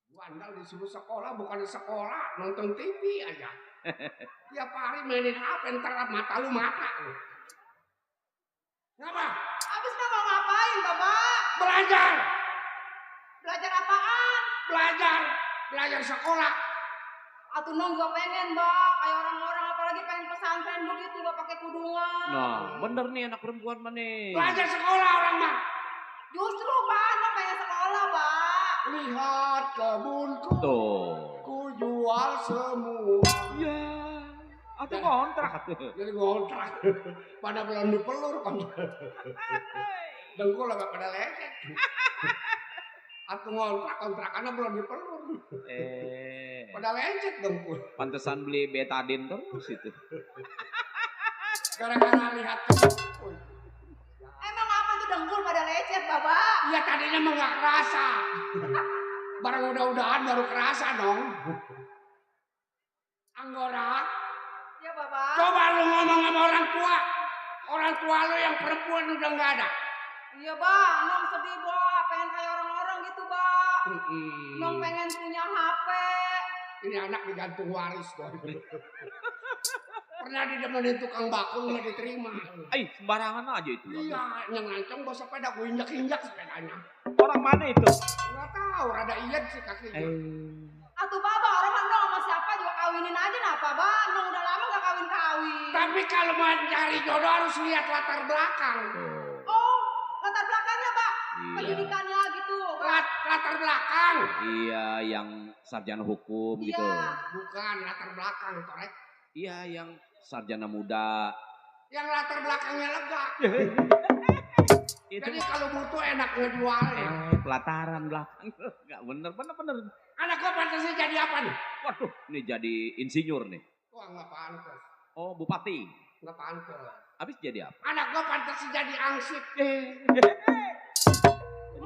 Gue andal disuruh sekolah, bukan sekolah, nonton TV aja. Tiap hari mainin HP, ntar mata lu mata. Ngapa? Abis nggak mau ngapain, Bapak? Belajar. Belajar apaan? Belajar sekolah. Atuh Nong juga pengen, Mbak. Kayak orang-orang apalagi pengen pesantren begitu, gak pakai kudungan. Nah, bener nih anak perempuan mana nih? Belajar sekolah orang mah. Justru, Pak, Nong pengen sekolah, Pak. Lihat kebunku. Tuh. Ku jual semua. Iya. Atau kontrak tuh. Jadi ngontrak. Pada belum dipelur kan. Dengkul agak pada lecet. Atau ngontrak kontrakannya belum dipelur. Pada lecet dengkul. Pantesan beli betadin terus itu. Gara-gara lihat Emang apa tuh dengkul pada lecet, Bapak? iya tadinya mah nggak kerasa. Barang udah-udahan baru kerasa dong. Anggora. Ya, Bapak. Coba lu ngomong sama orang tua. Orang tua lu yang perempuan udah nggak ada. Iya, Pak. Nong sedih, Pak. Pengen kayak orang-orang gitu, Pak. Nong pengen punya HP. Ini anak digantung waris dong. Pernah didemenin tukang bakul nggak diterima. Sembarangan aja itu. Iya, yang nganceng bawa sepeda, gue injak-injak sepedanya. Orang mana itu? Nggak tahu, rada iyan sih kakinya. Atuh, Bapak. Orang mah Nong sama siapa juga kawinin aja, napa, Pak? Nong udah lama gak kawin-kawin. Tapi kalau mau cari jodoh harus lihat latar belakang. Oh, latar belakangnya, Pak. Iya. Pendidikannya gitu, Pak. Latar belakang. Iya, yang sarjana hukum Iya. gitu. Bukan latar belakang, korek. Iya, yang sarjana muda. Yang latar belakangnya lega. Itu Jadi kalau butuh enak ngejualnya. pelataran belakang. Enggak bener. Anak gue pantasnya jadi apa nih? Waduh, ini jadi insinyur nih. Wah, nggak pantas. Oh, bupati. Nggak pantas. Habis jadi apa? Anak gue pantasnya jadi angsip. Jadi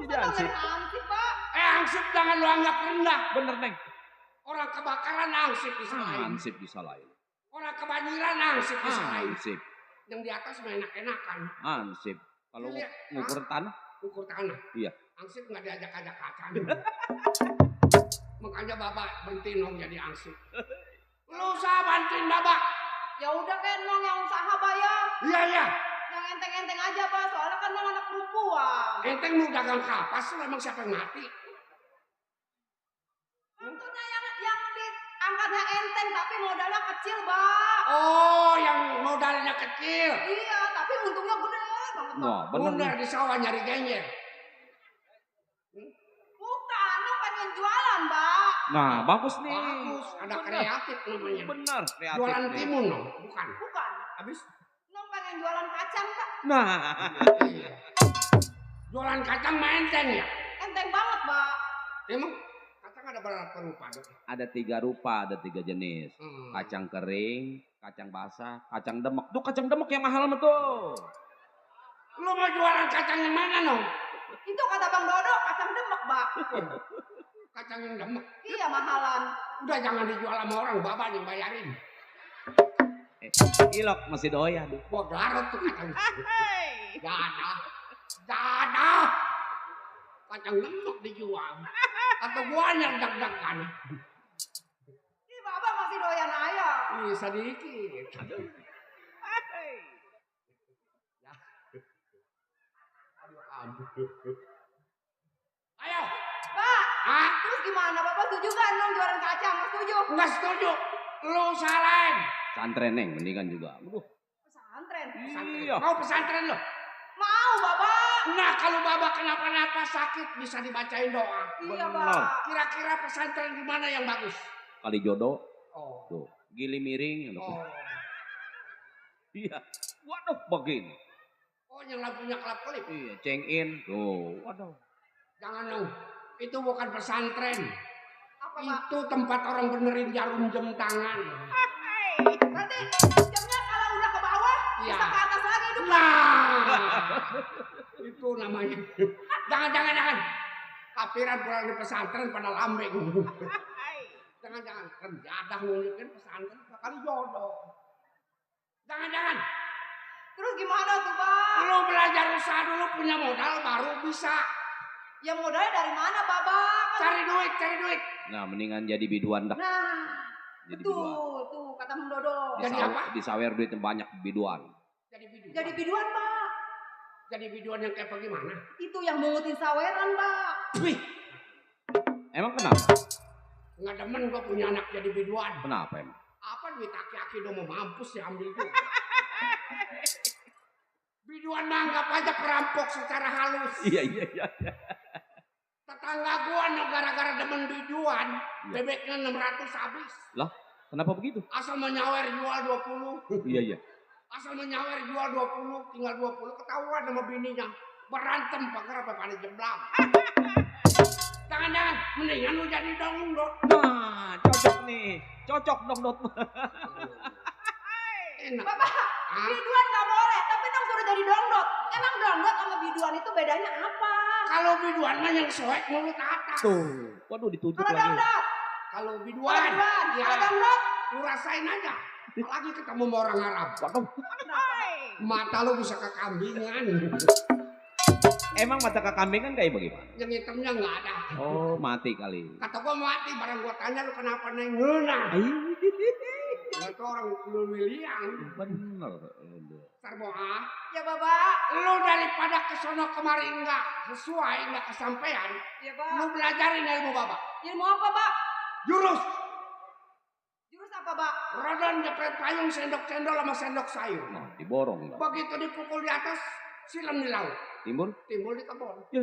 Masa ansip. Nong ansip, Pak? Angsip jangan lu anggap rendah. Bener, Neng. Orang kebakaran angsip disalahin. Ansip disalahin. Orang kebanjiran angsip disalahin. Ansip. Yang di atas mah enak-enakan. Ansip. Kalau Lihat, ngukur tanah, ukur tanah. iya. Angsip nggak diajak-ajak kacang. Makanya Bapak berhenti nong jadi angsip. Lu usah bantuin Bapak. Ya udah kan Nong yang usaha bayar. Iya, iya. Yang enteng-enteng aja Pak, soalnya kan Nong anak perempuan. Enteng mau dagang kapas lu emang siapa yang mati? Tentunya yang diangkatnya enteng tapi modalnya kecil, Pak. Oh, yang modalnya kecil. Iya, tapi untungnya gede banget, Pak. Wah, bener. Bundar di sawah nyari genjer. Bukan, Nong pengen jualan, Pak. Nah, bagus nih. Bagus, ada kreatif namanya. Bener, kreatif. Jualan nih. timun dong, bukan. Bukan. Habis? Nong pengen jualan kacang, Pak. Nah, Iya. Jualan kacang menteng ya? Enteng banget, Pak. Emang kacang ada berapa rupa? ada 3 rupa, ada 3 jenis. Hmm. Kacang kering, kacang basah, kacang demek. Tuh kacang demek yang mahal mah tuh. Lu mau jualan kacang yang mana nong? Itu kata Bang Dodo, kacang demek, Pak. Kacang yang demek. Iya, mahalan. Udah jangan dijual sama orang, Bapak yang bayarin. Ilok masih doyan. Gua garot tuh kacang. Gak ada. Kacang demek dijual. Atau gua yang dag-dagan. Ih, Bapak masih doyan ayam. Ih, sedikit. Ya. Aduh, ampun. Ayo. Pak, Ah, terus gimana? Bapak setuju kan Nong jualan kacang? Nggak setuju? nggak setuju. Lu salahin. Santren Neng, mendingan juga. Aduh. Pesantren. Pesantren. Iya. Mau pesantren lo? Mau, Bapak. Nah, kalau Bapak kenapa-napa sakit bisa dibacain doa. Iya, Benar. Pak. Kira-kira pesantren di mana yang bagus? Kali jodoh. Oh. Tuh, gili miring. Oh. Iya. Waduh, begini. Oh, yang lagunya kelap-kelip. Iya, cengin. Tuh, waduh. Jangan dong. Itu bukan pesantren. Apa, Pak? Itu tempat orang benerin jarum jam tangan. Berarti jamnya kalau udah ke bawah, Iya. bisa ke atas lagi hidup. Nah, itu namanya. Jangan. Kapiran pulang di pesantren pada lambeng. Jangan. Kerjadah nunjukin pesantren kali jodoh. Jangan. Terus gimana tuh, Pak? Lu belajar usaha dulu punya modal baru bisa. Ya modalnya dari mana, Bapak? Cari duit. Nah, mendingan jadi biduan dah. Nah, Jadi biduan. betul. Tuh, kata Bang Dodo. Jadi apa? Disawer duitnya banyak biduan. Jadi biduan. Jadi biduan, Pak. Jadi biduan yang kayak bagaimana? Itu yang mungutin saweran, Pak. Wih, Emang kenapa? nggak demen gua punya anak jadi biduan. Kenapa emang? Apa duit aki-aki udah mau mampus ya ambil tuh. Biduan mah anggap aja perampok secara halus. Iya. Tetangga gua no gara-gara demen biduan, Iya. bebeknya 600 habis. Lah, kenapa begitu? Asal menyawer jual 20. Iya. Asal menyawer jual 20, tinggal 20 ketahuan sama bininya. Berantem pakai apa pada jeblang. Jangan, mendingan lu jadi dongdot. Nah, cocok nih. Cocok dong, Dot. Enak. Bapak, Hah? biduan nggak boleh, tapi Nong suruh jadi dongdot. Emang dongdot sama biduan itu bedanya apa? Kalau biduan mah yang soek mulut atas. Tuh. Waduh, ditutup Kalau lagi. dongdot, Kalau kalau biduan, biduan, ya kalau dongdot, lu rasain aja. Apalagi ketemu sama orang Arab. Waduh. Mata lu bisa kekambingan. Emang mata kekambingan kayak bagaimana? Yang hitamnya nggak ada. Oh, mati kali. Kata gua mati, barang gua tanya lu kenapa neng ngeunah. Itu orang lu William. Bener. Sarboa, ya Bapak. lu daripada kesono kemari enggak sesuai, enggak kesampaian, Ya Pak. lu belajarin ilmu Bapak. Ilmu apa, Pak? Jurus, Jurus apa, Pak? rodon jepret payung, sendok cendol sama sendok sayur. Nah, diborong. Begitu dipukul di atas, silam di laut, Timbul? timbul di kebun. Ya,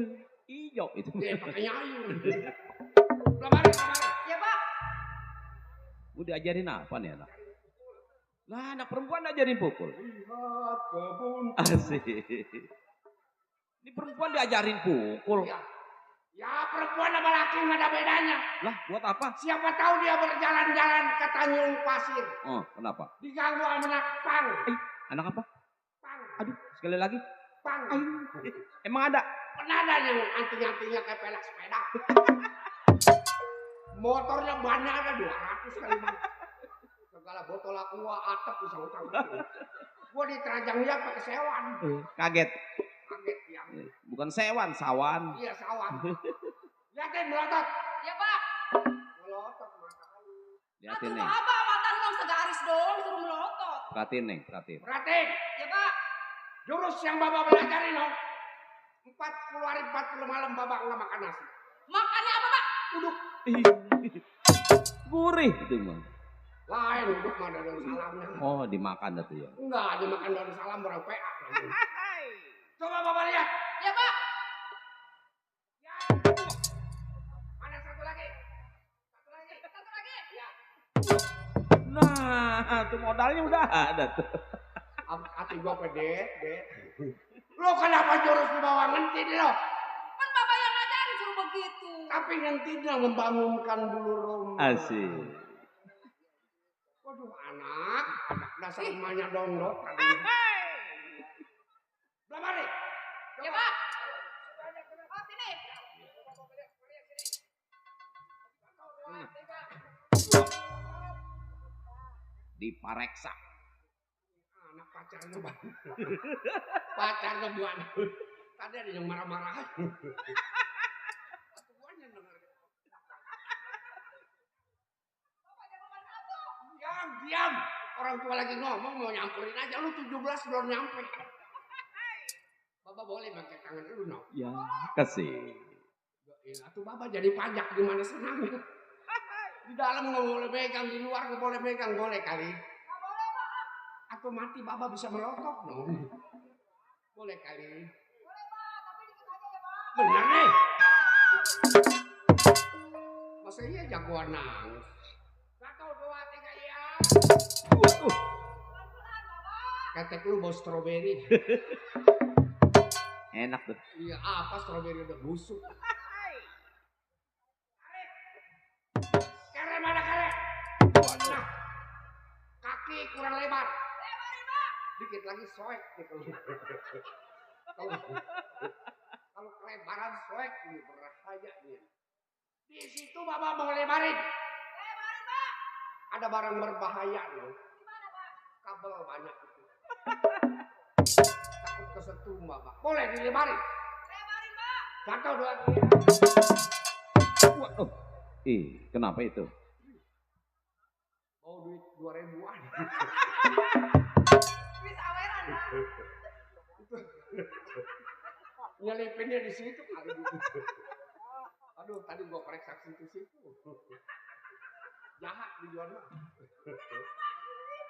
ijo itu. Dia pakai nyayur. Lemari. Ya Pak. Mau diajarin apa nih anak? Lah, anak perempuan diajarin pukul. Lihat kebun. Asik. Ini perempuan diajarin pukul. Ya perempuan sama laki nggak ada bedanya. Lah, buat apa? Siapa tahu dia berjalan-jalan ke Tanjung Pasir, Oh, kenapa? diganggu sama anak pang. Anak apa? Pang. Aduh, sekali lagi. Pang. Emang ada? Pernah ada yang anting-antingnya kayak pelek sepeda. Motornya bannya ada 200 kali bang. Segala botol aqua atap bisa utang. Gua diterajang dia pakai sewan. Kaget. Kaget ya. Bukan sewan, sawan. Iya sawan. Lihatin melotot. Ya Pak. Melotot mata lu. Lihatin Atuh Neng. Abah mata Nong segaris doang suruh melotot. Perhatiin Neng, perhatiin. Perhatiin. Ya Pak. Jurus yang Bapak belajarin no. 40 hari 40 malam Bapak nggak makan nasi. Makannya apa Pak? Duduk. Gurih itu mah. Lain duduk mah ada daun salamnya. Oh, dimakan dah tuh ya. Enggak, dimakan daun salam orang PA. Coba Bapak lihat. Ya Pak. Ya. Mana satu lagi? Satu lagi. Satu lagi. Ya. Nah, tuh modalnya udah ada tuh. Hati gua pedet, bet. Lo kenapa jurus di bawah ngentin lo? Kan Bapak yang ngajarin suruh begitu. Tapi ngentinnya membangunkan bulu roma. Asik. Waduh anak dasar emaknya dondok tadi. Belum hari. Ya Pak. Oh sini. Dipareksa. Anak pacarnya bang. Pacarnya buan. Tadi ada yang marah-marah. Diam. Orang tua lagi ngomong mau nyampurin aja. Lu 17 belum nyampe. Bapak boleh pakai tangan lu no? Ya, kasih. Tuh Bapak jadi pajak gimana senangnya. Di dalam nggak boleh pegang, di luar nggak boleh pegang. Boleh kali. Atau mati Bapak bisa melotot no? Boleh kali. Boleh Pak, tapi dikit aja ya Pak. Bener nih. Masa iya jagoan nangis. 1, 2, 3 ya. Pelan-pelan Bapak. Ketek lu bau stroberi. Enak tuh. Iya apa stroberi udah busuk. Kere mana kere? Nah, kaki kurang lebar. Lebarin Pak. Dikit lagi soek gitu. Kalau kelebaran soek ini berbahaya dia. Di situ Bapak mau lebarin. Lebarin Pak. Ada barang berbahaya loh. Gimana Pak? Kabel banyak itu. Takut kesetrum Bapak. Boleh dilebarin. Lebarin Pak. 1, 2, 3. Waduh. Kenapa itu? Mau duit 2.000-an. Bisa aweran Pak. Nyelipinnya di situ kali gitu. Aduh, tadi gua periksa situ-situ. Jahat dijual mah.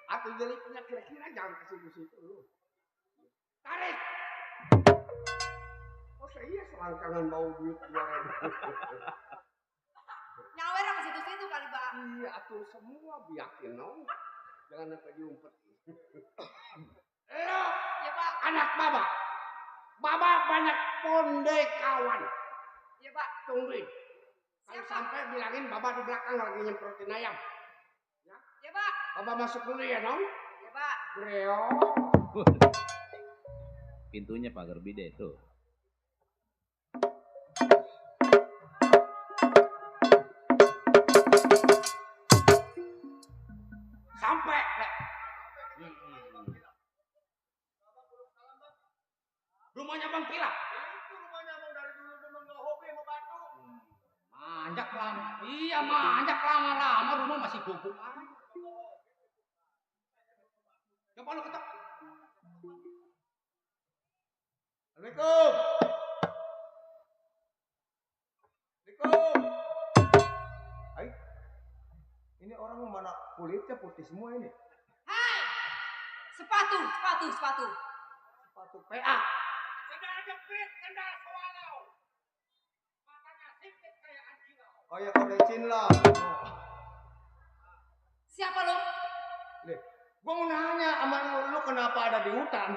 Atau nyelipinnya kira-kira jangan ke situ-situ lu. Tarik. Oh iya selangkangan bau duit 2.000. Nyawer ke situ-situ kali Pak. Iya, atuh semua biakin no. Jangan sampai diumpet. Lo, Ya Pak. anak Bapak. Bapak banyak ponde kawan. Ya Pak. Tungguin. Kalau Siapa? sampai bilangin Bapak di belakang lagi nyemprotin ayam. Ya Pak. Bapak masuk dulu ya, Nong. Ya Pak. Greo. Pintunya pagar bide tuh. Sampai. Rumahnya Bang Kila. Itu rumahnya Bang dari dulu memang nggak hobi membantu. Manjak lama. Iya manjak lama-lama rumah masih guguk aja. Coba lu ketok. Assalamualaikum. Assalamualaikum. Hai. Ini orang mana kulitnya putih semua ini? Hai. Sepatu. Sepatu PA. Sendal jepit, sendal swallow. Matanya sipit kayak anjing. Oh ya kode cinla. Siapa lu? Gua mau nanya sama lu kenapa ada di hutan?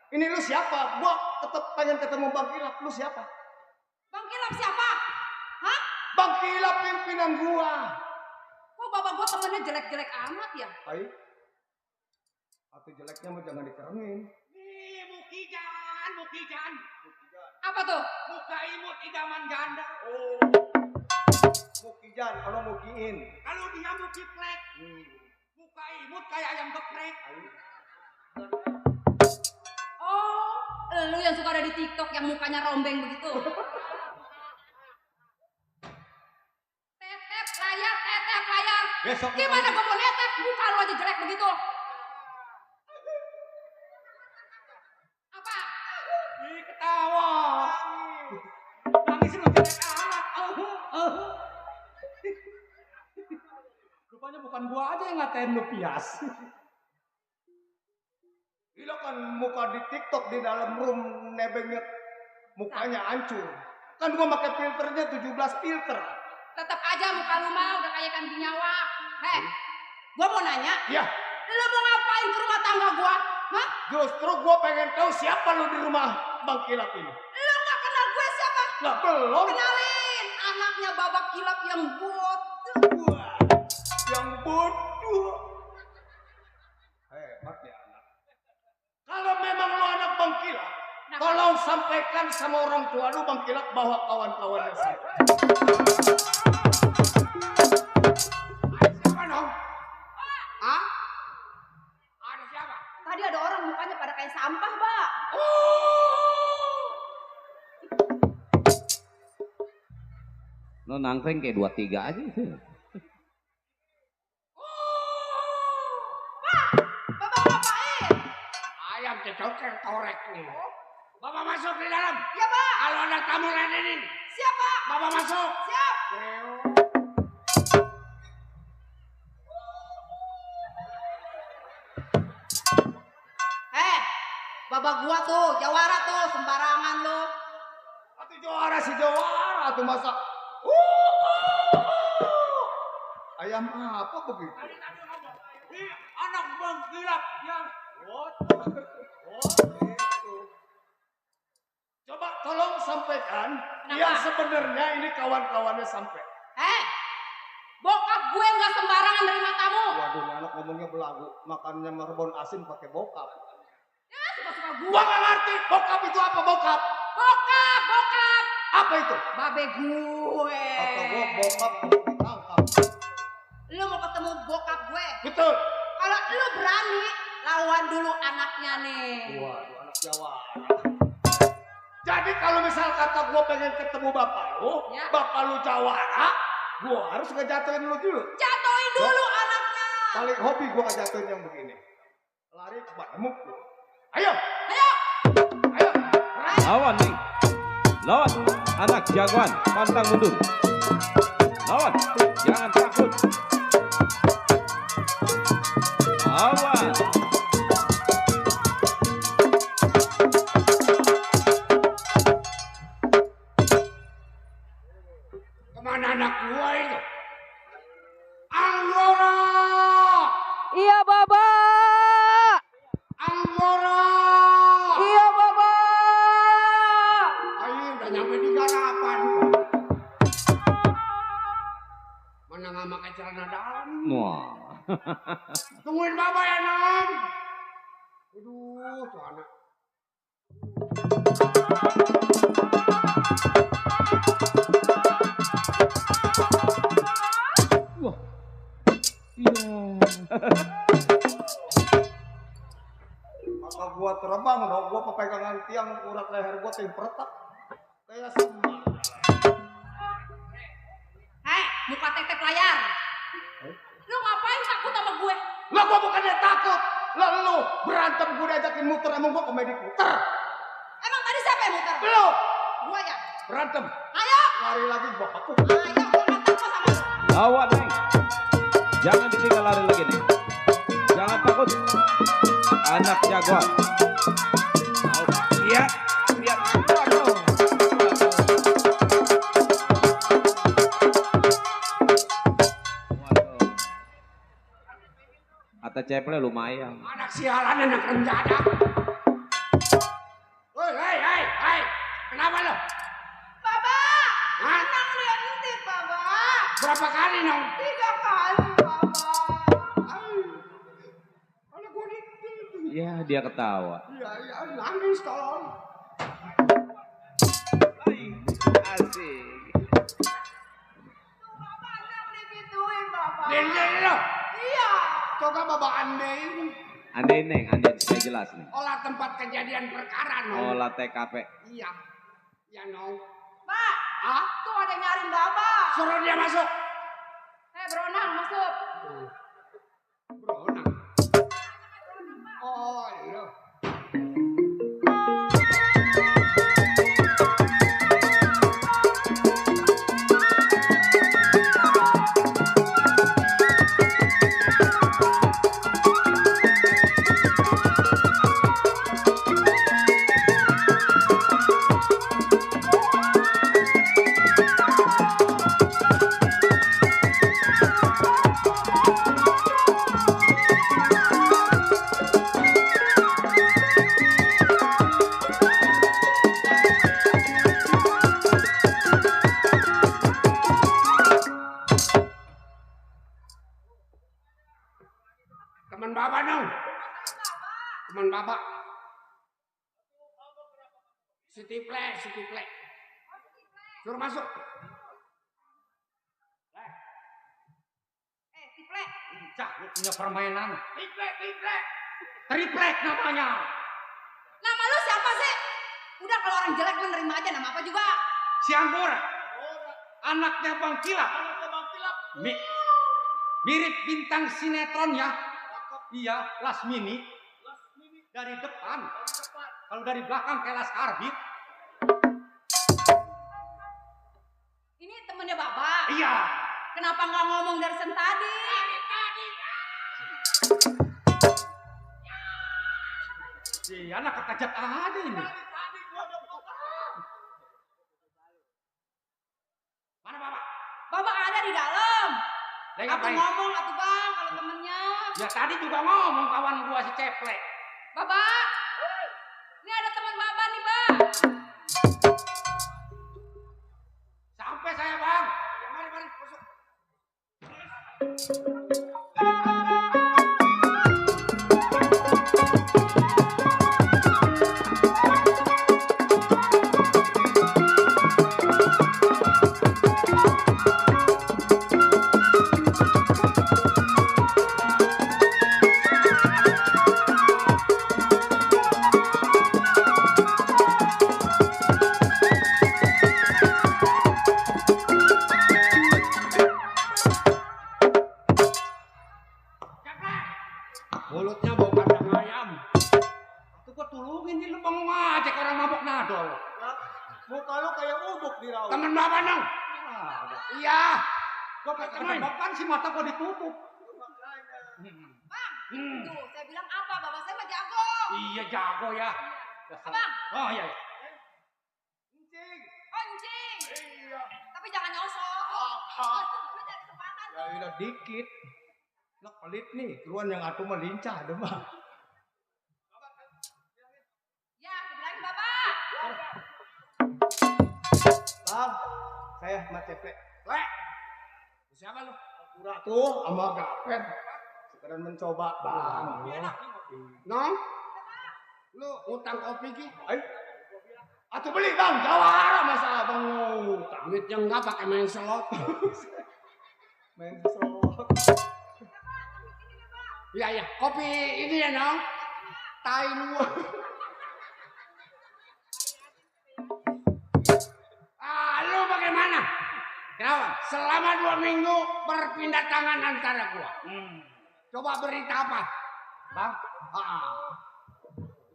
Ini lu siapa? Gua tetep pengen ketemu Bang Kilap. Lu siapa? Bang Kilap siapa? Hah? Bang Kilap pimpinan gua. Kok bapak gua temennya jelek-jelek amat ya? Hai. Atau jeleknya mah jangan dikerengin. Nih Mukijan. Apa tuh? Muka imut idaman janda. Oh. Mukijan, kalau mukiin. Kalau dia mau kiplek. Muka imut kayak ayam geprek. Oh, lu yang suka ada di TikTok yang mukanya rombeng begitu. Tetep layar, tetep layar. Besok Gimana gua mau netep? Muka lu aja jelek begitu. Apa? Ih, ketawa. Nangis lu jelek anak. Rupanya bukan gua aja yang ngatain lu pias. Gila kan muka di TikTok di dalam room nebengnya mukanya hancur. Kan gua pakai filternya 17 filter. Tetep aja muka lu mah udah kayak kambing nyawa. Heh, gua mau nanya. Ya, Lu mau ngapain ke rumah tangga gua? Hah? justru gua pengen tahu siapa lu di rumah Bang Kilap ini. Lu gak kenal gue siapa? Lah belum. Kenalin, anaknya babak kilap yang bodoh. Wah, yang bodoh. Hebat ya anak. Kalau memang lu anak Bang Kilap, tolong sampaikan sama orang tua lu Bang Kilap bawa kawan-kawannya saya. Siapa dong? Hah? Ada siapa? Tadi ada orang mukanya pada kayak sampah, Mbak. Lo nangkring kayak 2-3 aja. Bapak ngapain? Ayam cecoker torek nih. Bapak masuk di dalam. Ya, Pak. Kalau ada tamu ladenin. Siapa? Bapak masuk. Siap. Babak gua tuh, jawara tuh, sembarangan lu. Atau juara si juara tuh masa. Ayam apa begitu? Ih, anak Bang Kilap yang Gitu. Coba tolong sampaikan yang sebenarnya ini kawan-kawannya sampai. Bokap gue nggak sembarangan nerima tamu. Waduh, ini anak ngomongnya belagu, makannya merebon asin pakai bokap. Ya, suka-suka Gua gua. nggak ngerti bokap itu apa bokap? Bokap, bokap. Apa itu? Babe gue. Kata gua bokap ditangkap. Lu mau ketemu bokap gue? Betul. Kalau lu berani, lawan dulu anaknya nih. Waduh, anak Jawa. Jadi kalau misal kata gua pengen ketemu bapak lu, Ya. bapak lu jawara, gua harus ngejatuhin lu dulu. Jatuhin dulu anaknya. Paling hobi gua ngejatuhin yang begini. Lari ke bademuk lu. Ayo, Ayo. ayo. Lawan nih. Lawan. Anak jagoan. Pantang mundur. Lawan. Jangan takut. Lawan. Kemana anak gua itu? Anggora! Iya, Bapak. Anggora! Iya, Bapak. Ayo, udah nyampe di garapan. Mana nggak pakai celana dalam? Wah. Tungguin bapak ya, Nom. Aduh, tuh anak. Wah. Iya. Maka gua terbang dong, gua pepegangan tiang urat leher gua tempretak. Kayak semar. Muka tetep layar. Lu ngapain takut sama gue? Lah gua bukannya takut. Lah lu berantem gua diajakin muter, emang gua komedi muter. Emang tadi siapa yang muter? Lu Gua ya. berantem. Ayo. Lari lagi gua aku. Ayo, gua nggak takut sama lu. Lawan nih. Jangan ditinggal lari lagi nih. Jangan takut. Anak jagoan. Lihat. Lihat. Waduh. Waduh. Kata ceple lumayan. Anak sialan, anak renjana. Hei. Kenapa lo? Bapak. Hah? Tenang lihat entit, Bapak. Berapa kali, Nom? 3 kali, Bapak. Anak gua di. Ya, dia ketawa. Iya, nangis tolong. Asik. Bapak nggak digituin, Bapak. Den lo. Iya. Coba Bapak andein. Andein Neng, andein saya jelas nih. Olah tempat kejadian perkara, Nong. Olah TKP. Iya. Ya, Nong. Pak, Ah, tuh ada yang nyariin Bapak. suruh dia masuk. Beronang masuk. Beronang. Oh, iya. Teman Bapak, Nong. Teman Bapak. Si Tiplek. Suruh masuk. Tiplek. Cak, lu punya permainan. Tiplek. Triplek namanya. Nama lu siapa sih? Udah kalau orang jelek menerima aja nama apa juga. Si Anggora. Anaknya Bang Kilap. Mirip bintang sinetron ya. Iya, Lasmini. Dari depan. Kalau dari belakang kayak Laskarbit. Ini temennya Bapak. Iya. Kenapa nggak ngomong dari tadi? Si anak kekajat ada ini. Mana Bapak? Bapak ada di dalam. Lagi Aku ngapain? ngomong atuh Bang kalau temennya. Ya tadi juga ngomong kawan gua si Ceplek. Bapak. Ini ada teman Bapak nih, Bang. Sampai saya Bang. Mari, masuk. Mulutnya bau kandang ayam. Tuh gua tulungin nih lu bang ngajak orang mabok nadol. Muka lu kayak ubuk di rawa. Teman Bapak, Nong. Ada. Iya. Gua ketemukan si mata gua ditutup. Bang. Tuh, saya bilang apa? Bapak saya mah jago. Iya jago ya. Abang. Oh iya. Oh, encing. Iya. Tapi jangan nyosok. Lu cari kesempatan. Ya udah dikit. Lah pelit nih, keluar yang atuh mah lincah deh mah. Ya, bilangin Bapak. Bang, saya sama Ceplek. Lek. Siapa lu? Pura tuh sama Gapet. Sekedar mencoba, Bang. Nong. Lu utang kopi ki? Atuh beli, Bang. Jawara masa Abang ngutang. Duitnya enggak pakai main slot. Main slot. Iya. Kopi ini ya, Nong. Tai lu. Lu bagaimana? Kenapa? Selama 2 minggu berpindah tangan antara gua. Coba berita apa? Bang.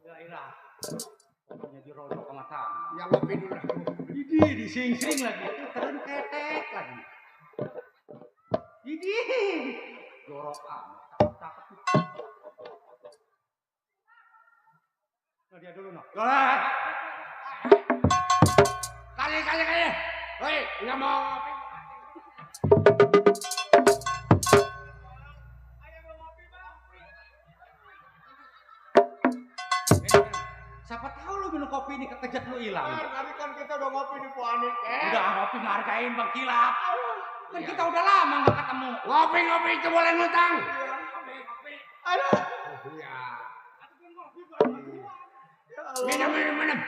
Gila. Pokoknya dirodok sama tangan. Yang ngopi dulu. Idi dising-sing lagi. Keren ketek lagi. Idi. Jorok amat. Cakep. Nah dia dulu noh. Kali. Woi, nggak mau ngopi. Siapa tahu lu minum kopi ini kekejat lu hilang. Tadi kan kita udah ngopi di Puanik. Udah ngopi ngargain Bang Kilap. Kan kita udah lama nggak ketemu. Ngopi itu boleh ngutang. Aduh. Iya. Ya Allah. Minum.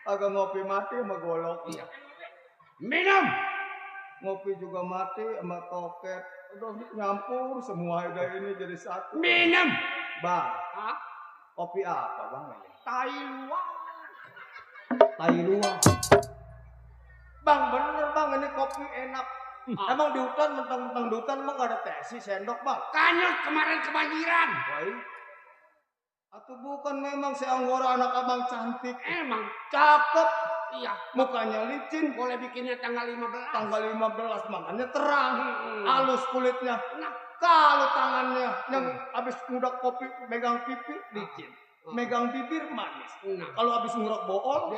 Agak ngopi mati sama golok. Iya. Minum. Ngopi juga mati sama toket. Udah nyampur semua ide ini jadi satu. Minum. Bang, Hah? kopi apa bang ini? Tai luwak. Tai luwak. Bang bener bang ini kopi enak. Emang di hutan mentang-mentang di hutan emang gak ada tesi sendok bang? Kanyut kemarin kebanjiran. Baik. Atau bukan memang si Anggora anak abang cantik? Emang. Cakep. Iya. Mukanya licin. Boleh bikinnya tanggal 15. Tanggal 15 makanya terang. Halus kulitnya. Nah. Kalau tangannya yang habis ngudak kopi megang pipi licin. Megang bibir manis. Nah. Kalau habis ngurek bool.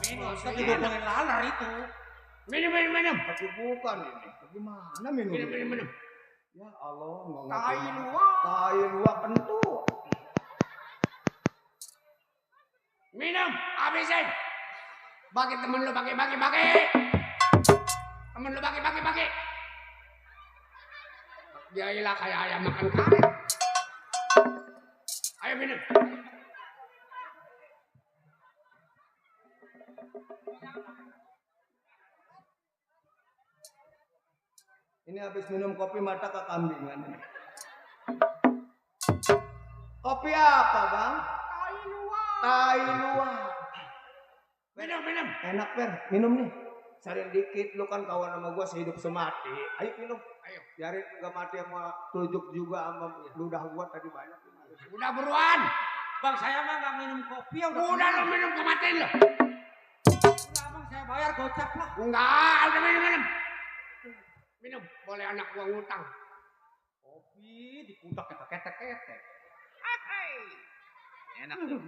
Minum, tapi ngomongin lalar itu. Minum. Tapi bukan ini. Bagaimana minum? Minum. Ya Allah. Tai luwak. Tai luwak kentut. Minum, habisin. Bagi temen lu, bagi. Temen lu bagi. Dia ilah kayak ayam makan karet. Ayo minum. Ini habis minum kopi mata kekambingan. Kopi apa bang? Tai luwak. Minum. Enak Ber, minum nih. Sarin dikit, lu kan kawan sama gua sehidup semati. Ayo minum. Ayo. Biarin gak mati sama tujuk juga sama ludah gua tadi banyak. Udah buruan. Bang, saya mah nggak minum kopi ya Udah lu minum kematin lu. Udah bang, saya bayar gocap lah. Enggak, udah minum. Minum, boleh anak gua ngutang. Kopi dipudak ketek-ketek. Enak tuh.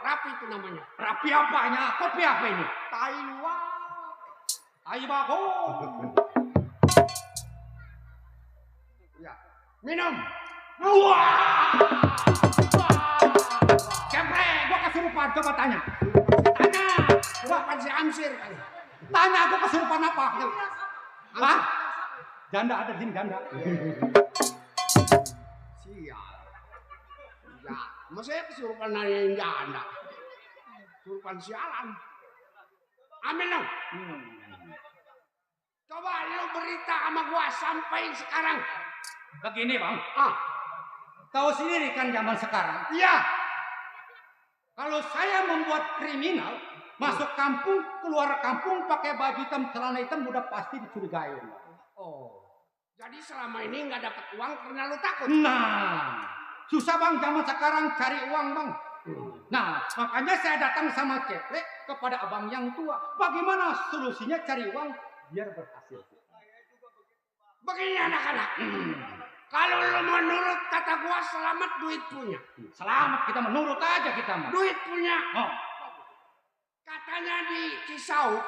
Rapi itu namanya. Rapi apanya? Kopi apa ini? Tai luwak. Tai bagong. Ya. Minum. Wah! Kempreng, gua kesurupan, coba tanya. Gua kan si Amsir kali. Tanya gua kesurupan apa? Hah? Janda ada di sini, janda. Sial. Ya, maksudnya kesurupan nanyain janda. Kesurupan sialan. Ambil dong. Coba lu berita sama gua sampai sekarang. Begini bang, Ah, tahu sendiri kan zaman sekarang. iya. Kalau saya membuat kriminal, masuk kampung, keluar kampung, pakai baju hitam, celana hitam, udah pasti dicurigai. Oh, jadi selama ini nggak dapat uang karena lu takut. Nah, susah bang zaman sekarang cari uang bang. Nah, makanya saya datang sama Ceplek kepada abang yang tua. Bagaimana solusinya cari uang biar berhasil? Begini anak-anak. Kalau lu menurut kata gua selamat duit punya. Selamat, kita menurut aja kita mah. Duit punya. Oh. Katanya di Cisau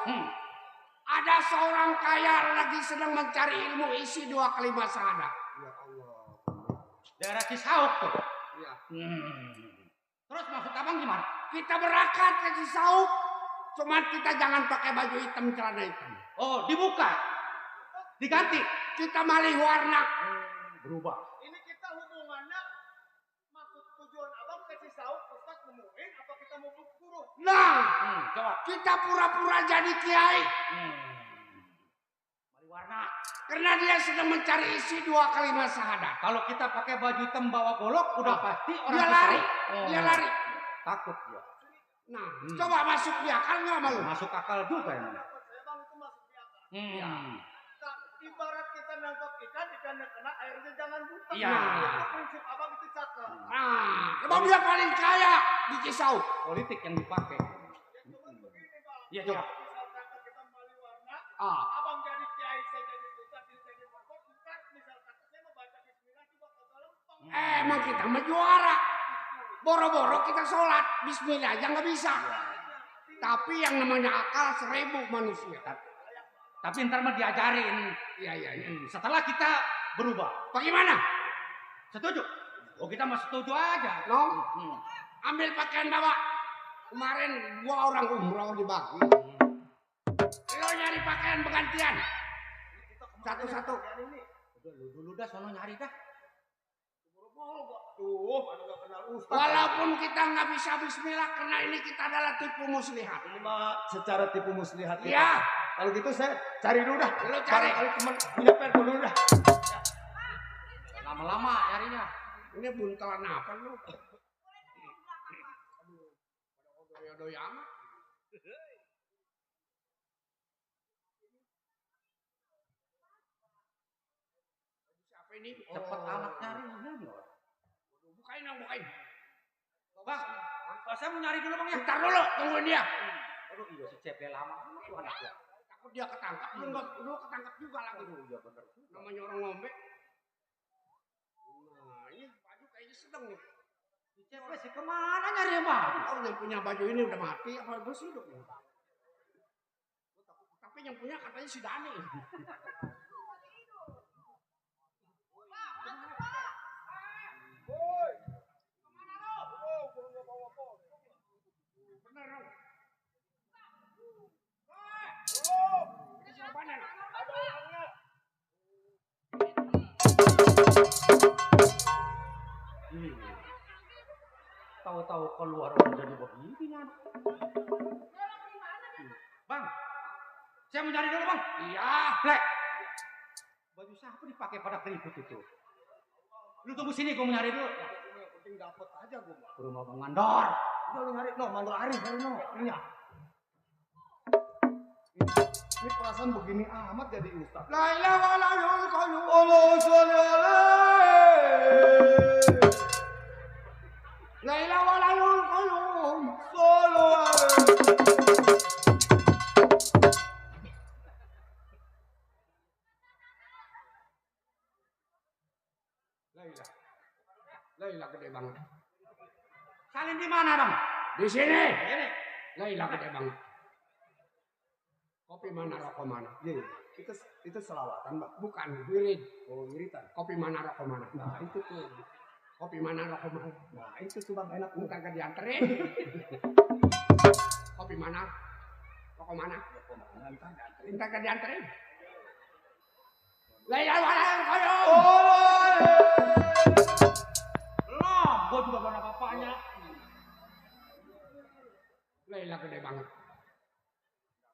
ada seorang kaya lagi sedang mencari ilmu isi 2 kali syahadat. Ya Allah. Daerah Cisauk tuh. Ya. Terus maksud abang gimana? Kita berangkat ke Cisau, cuman kita jangan pakai baju hitam, celana hitam. Oh, dibuka. Diganti. Kita malih warna. Berubah. Ini kita hubungannya maksud tujuan abang ke Cisauk Ustaz nemuin apa kita mau guru? Nah, Coba. kita pura-pura jadi kiai. Mari warna. Karena dia sedang mencari isi 2 kali syahadat. Kalau kita pakai baju hitam bawa golok, udah pasti orang Dia lari. Cisauk. Dia lari. Takut dia. Nah, coba masuk di akal nggak malu? Masuk akal juga ya. Saya bang itu masuk di akal. Nah, ibarat kita nangkap ikannya kena airnya jangan buta. Iya. Itu prinsip abang itu cakep. Nah, emang dia paling kaya di Cisau. Politik yang dipakai. Cuman begini bang. Iya, coba. Misal kata kita mali warna, Ah, abang jadi kiai, saya jadi ustaz, dia jadi pokok, ustaz misal kata saya mau baca bismillah juga kagak lempeng. emang kita mah juara. Boro-boro kita sholat, bismillah aja nggak bisa. Tapi yang namanya akal 1000 manusia. Tapi ntar mah diajarin. Iya. Setelah kita berubah. Bagaimana? Setuju? Oh kita mah setuju aja. No? Ambil pakaian bawa. Kemarin gua orang umroh dibagi. Lo nyari pakaian bergantian. Satu-satu. Udah lu dulu dah sono nyari dah. Tuh, mana nggak kenal Ustaz. Walaupun kita nggak bisa bismillah karena ini kita adalah tipu muslihat. Ini mah secara tipu muslihat. Iya. Kalau gitu saya cari dulu dah. Lu cari. Kali teman punya perko dulu dah. Lama-lama nyarinya. Ini buntelan apa lu? Doy-doy amat. Siapa ini? Cepet amat nyarinya. Bukain dong, bukain. Bang, saya mau nyari dulu bang ya. Ntar dulu, tungguin dia. Aduh iya si Ceple lama. Itu anaknya. Takut dia ketangkap, lu ketangkap juga lagi. Iya bener. Namanya orang ngombe. Nah, ini baju kayaknya sedang nih. Si Ceple sih kemana nyari ya bang? Oh, yang punya baju ini udah mati apa bos hidup nih? Tapi yang punya katanya si Dani. Bener dong. Tahu-tahu keluar udah jadi begini kan. Bang, saya mau nyari dulu bang. Iya. Lek, baju siapa dipakai pada keriput itu? Lu tunggu sini, gue mau nyari dulu. Yang penting dapat aja gue. Ke rumah Bang Mandor. Udah lu nyari, no, mandor Arif, baru no. Iya. Ini perasaan begini amat jadi Ustaz. La ilaha illallah. Allah sholli alaihi. La ilaha illallah. Sholli alaihi. Laila gede banget. Salin di mana bang? Di sini. Ini. Laila gede banget. Kopi mana rokok mana? Iya, itu selawatan, Mbak. Bukan, wirid. Oh, wiritan. Kopi mana rokok mana? Nah, itu tuh. Kopi mana rokok mana? Nah, itu tuh Bang enak. Bukan ke dianterin. Kopi mana? Rokok mana? Entar ke dianterin. Laila wala koyo. Belum, gue juga belum apa-apanya. Laila gede banget.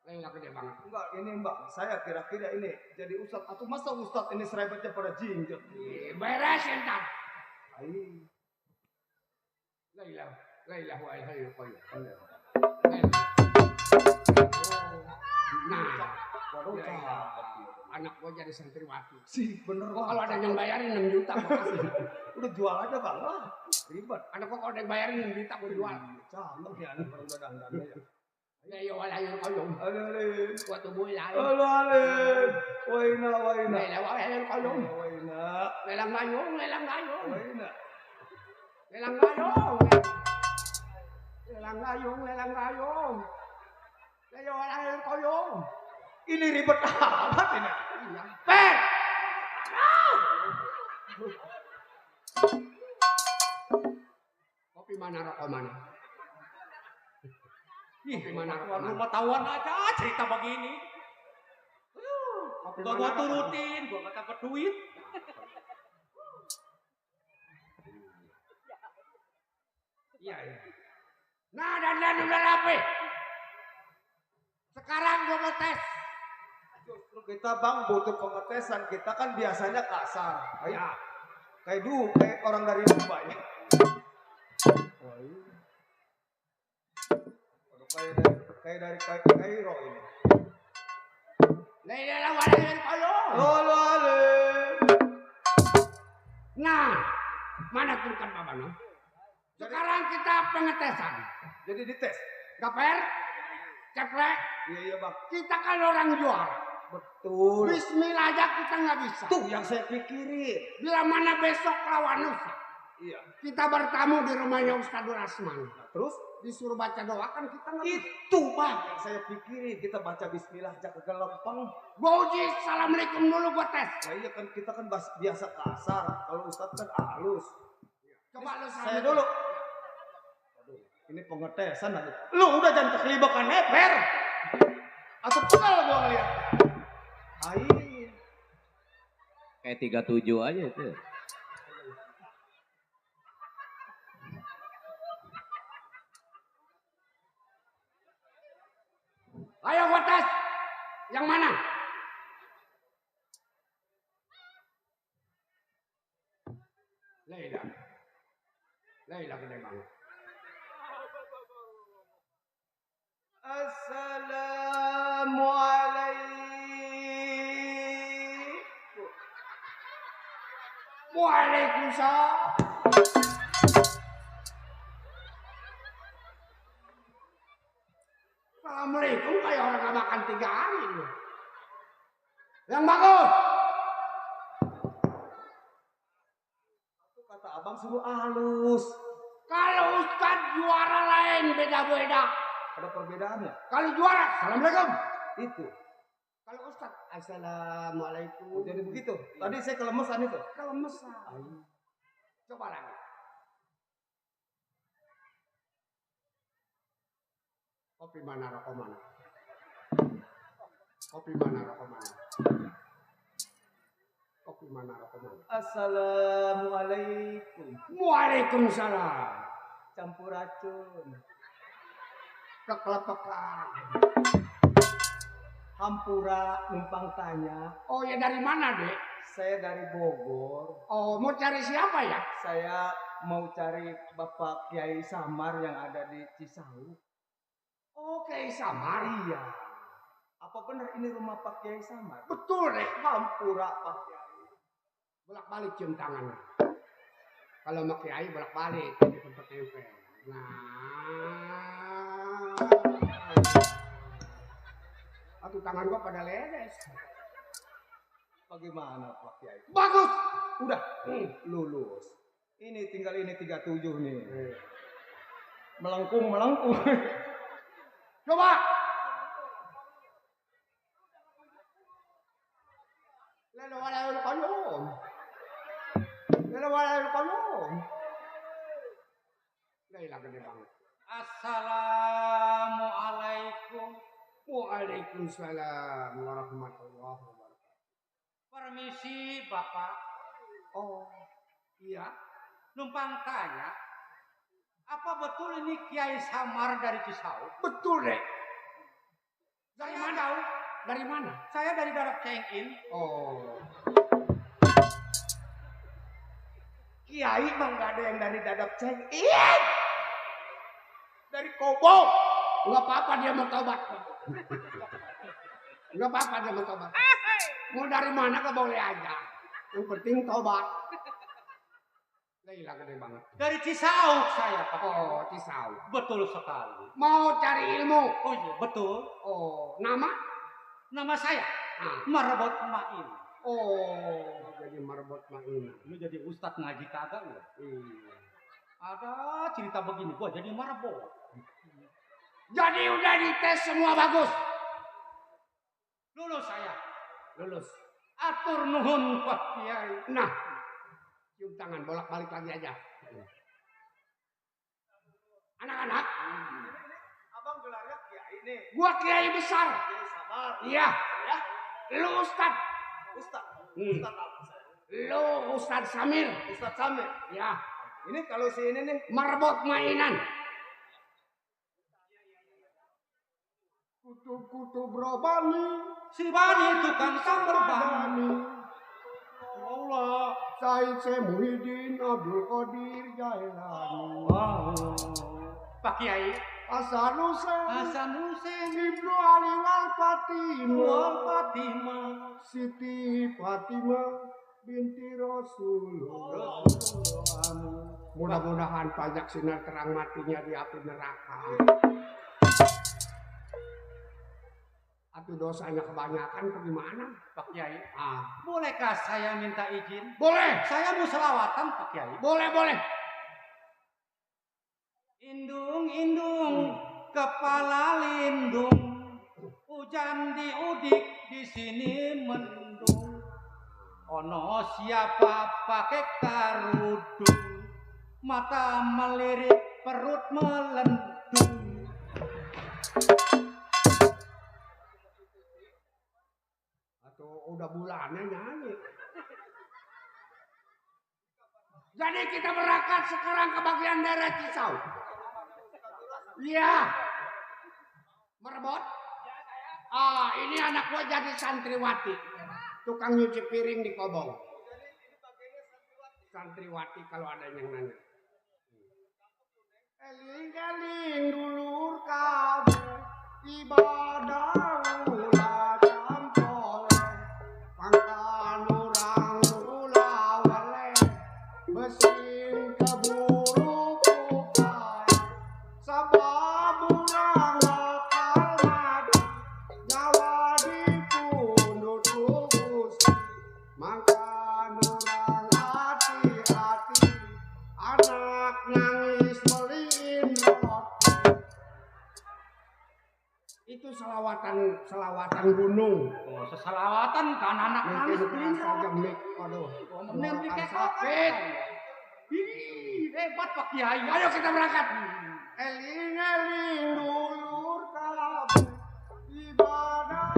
Laila gede banget. Enggak, ini Mbak, saya kira-kira ini jadi Ustaz atau masa Ustaz ini serempetnya pada jinjot. Beres entar. Ai. Laila wala koyo. Nah, Waduh, anak gua jadi santriwati. sih bener Kok Bang. kalau ada yang bayarin 6 juta makasih. Udah jual aja Bang lah. Ribet. Anak gua kalau ada yang bayarin 6 juta gua jual. Cakep nih anak kalau udah dandannya ya. Ya wala koyo. Alin. Gua tubuh lain. Alin. Waina. Laila wala koyo. Waina. Lelang gayung. Waina. Lelang gayung. Lelang gayung. Laila wala koyo. Ini ribet amat ini. Iya. Per. Kopi mana rokok mana? Kopi mana rokok Lu mana? mau tahuan aja cerita begini. Kopi Gak mana gue rokok mana? turutin, gue gak dapat duit. Iya. Nah, dan udah rapi. Sekarang gua mau tes. Justru kita Bang butuh pengetesan. Kita kan biasanya kasar. Kayak orang dari Dubai. Kayak dari Kairo ini. Laila wala koyo. Nah, mana tulisan Bapak no? Sekarang kita pengetesan. Jadi dites. Gaper, ceplek, Iya Bang. kita kan orang jual. Betul. Bismillah aja kita nggak bisa. Tuh yang saya pikirin. Bila mana besok lawan lusa. Iya. Kita bertamu di rumahnya Ustaz DURASMAN. Nah, terus Disuruh baca doa kan kita nggak bisa. itu Bang yang saya pikirin. Kita baca bismillah aja kagak lempeng. Boji, assalamualaikum dulu gua tes. Nah iya kan kita kan biasa kasar. Kalau Ustadz kan halus. Coba lu Saya dulu. Aduh, ini pengetesan aja. Lu udah jangan kekelibakan neper. Atau pegal gua ngeliat. Ai. Kayak 37 aja itu. Leila gede banget. Assalamualaikum. Waalaikumsalam. Assalamualaikum kayak orang gak makan 3 hari loh. Yang bagus. Kata abang suruh halus. Kalau Ustadz juara lain beda-beda. Ada perbedaannya. Kalau juara, assalamualaikum. Itu. Kalau Ustadz, assalamualaikum. Jadi begitu. Tadi saya kelemesan itu. Kelemesan. Coba lagi. Kopi mana, rokok mana? Kopi mana, rokok mana? Kopi mana, rokok mana? Assalamualaikum. Waalaikumsalam. Campur racun. Kekelepekan. Hampura numpang tanya. Oh ya dari mana, Dek? Saya dari Bogor. Oh mau cari siapa ya? Saya mau cari Bapak Kiai Samar yang ada di Cisauk. Oke, Samar. Iya. Apa benar ini rumah Pak Kiai Samar? Betul, Dek. Hampura Pak Kiai. Bolak-balik cium tangan. Kalau mau Kiai bolak-balik di tempat tempel. Nah. Atau tangan gua pada ledes. Bagaimana Pak Kiai? Bagus. Udah lulus. Ini tinggal ini 37 nih. Melengkung. Coba. Leila gede banget. Assalamualaikum. Waalaikumsalam warahmatullahi wabarakatuh. Permisi Bapak. Oh, iya. Numpang tanya. Apa betul ini Kiai Samar dari Cisauk? Betul, Dek. Dari mana? Dari mana? Saya dari daerah Cengin. Oh. Kiai mah nggak ada yang dari dadap cengin. Dari Kobong. Enggak apa-apa dia mau tobat. Enggak apa-apa dia mau tobat. Mau dari mana ke boleh aja. Yang penting tobat. Leila gede banget. Dari Cisauk saya Pak. Oh, Cisauk. Betul sekali. Mau cari ilmu. Oh iya betul. Oh, nama? Nama saya Ah. Marbot Main. Oh, jadi marbot main. Lu jadi ustadz ngaji kagak lu? Iya. Ada cerita begini gua jadi marbot. Jadi udah dites semua bagus. Lulus saya. Lulus. Atur nuhun Pak Kiai. Nah, cium tangan bolak-balik lagi aja. Anak-anak, Abang gelarnya Kiai nih. gua kiai besar. Kiai Samar. Iya. Ya. Lu Ustad. Ustaz. Hmm. Ustaz apa saya? Lu Ustad Samir. Ustaz Samir. Ya. Ini kalau si ini nih. Marbot mainan. Kutu-kutu brobani. Si Bani tukang sambal bani. Allah. Said Muhyiddin Abdul Qadir Jailani. Wow. Pak Kiai. Hasan Hussein. Hasan Hussein. Ibnu Ali wal Fatimah. Wal Fatimah. Siti Fatimah binti Rasulullah. Mudah-mudahan pajak sinar terang matinya di api neraka. Atau dosanya kebanyakan bagaimana? Pak Kiai. Ah, Bolehkah saya minta izin? boleh, Saya mau selawatan Pak Kiai. boleh. Indung, kepala lindung. Hujan diudik di sini mendung. Ono siapa pakai karudung. Mata melirik, perut melendung. Atau udah bulannya nyanyi. Jadi kita berangkat sekarang ke bagian daerah Cisauk. Iya. Merebut? Ah, ini anak gua jadi santriwati. Tukang nyuci piring di Kobong. santriwati kalau ada yang nanya. Eling-eling dulur kabeh ibadah ulah campole pangkan urang ulah wale mesin keburu kupai sabab urang bakal mati nyawa dipundhut ku Gusti mangkan urang hati-hati anak nangis beliin roti. Itu selawatan gunung. Oh, sesalawatan kan anak nangis Mungkin beliin saja roti. mik, aduh, Mending tenggorokan kayak sakit. Ih, hebat Pak Kiai. Ayo kita berangkat. Eling-eling dulur kabeh ibadah.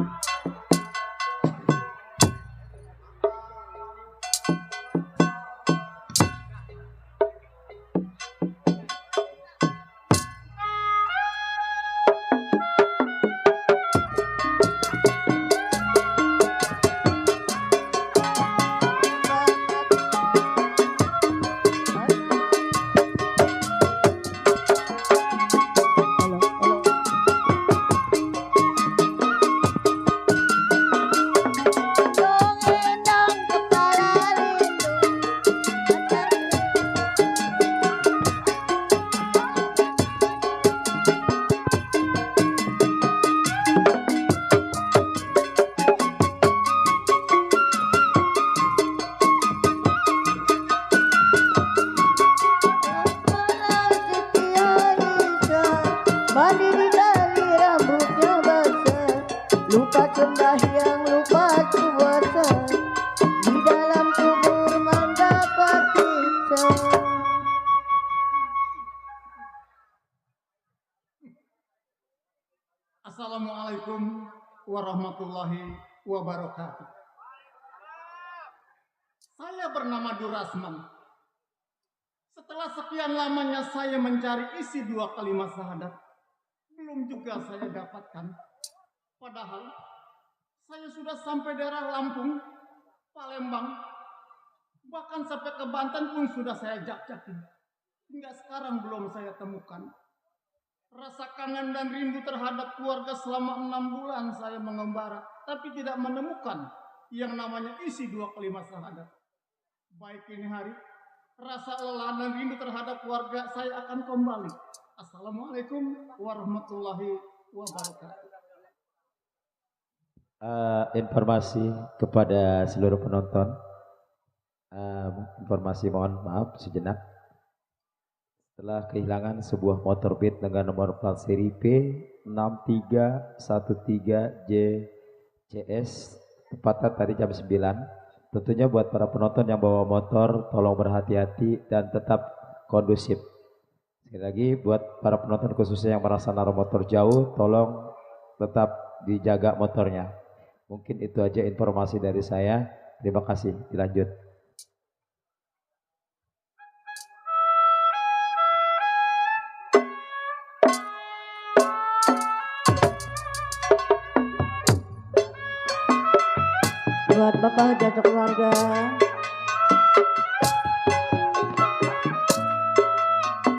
Mandiri dari rambutnya basah, lupa sembahyang, lupa puasa, di dalam kubur mendapat siksa. Assalamualaikum warahmatullahi wabarakatuh. Saya bernama Durasman. Setelah sekian lamanya saya mencari isi 2 kalimat syahadat, belum juga saya dapatkan. Padahal saya sudah sampai daerah Lampung, Palembang, bahkan sampai ke Banten pun sudah saya jak-jaki. Hingga sekarang belum saya temukan. Rasa kangen dan rindu terhadap keluarga selama 6 bulan saya mengembara, tapi tidak menemukan yang namanya isi 2 kalimat syahadat. Baik ini hari, rasa lelah dan rindu terhadap keluarga saya akan kembali. Assalamualaikum warahmatullahi wabarakatuh. Informasi kepada seluruh penonton. Informasi mohon maaf sejenak. Setelah kehilangan sebuah motor beat dengan nomor plat seri P6313JCS tepatnya tadi jam 9. Tentunya buat para penonton yang bawa motor tolong berhati-hati dan tetap kondusif. Sekali lagi buat para penonton khususnya yang merasa naruh motor jauh, tolong tetap dijaga motornya. Mungkin itu aja informasi dari saya. Terima kasih. Dilanjut. Buat bapak dan keluarga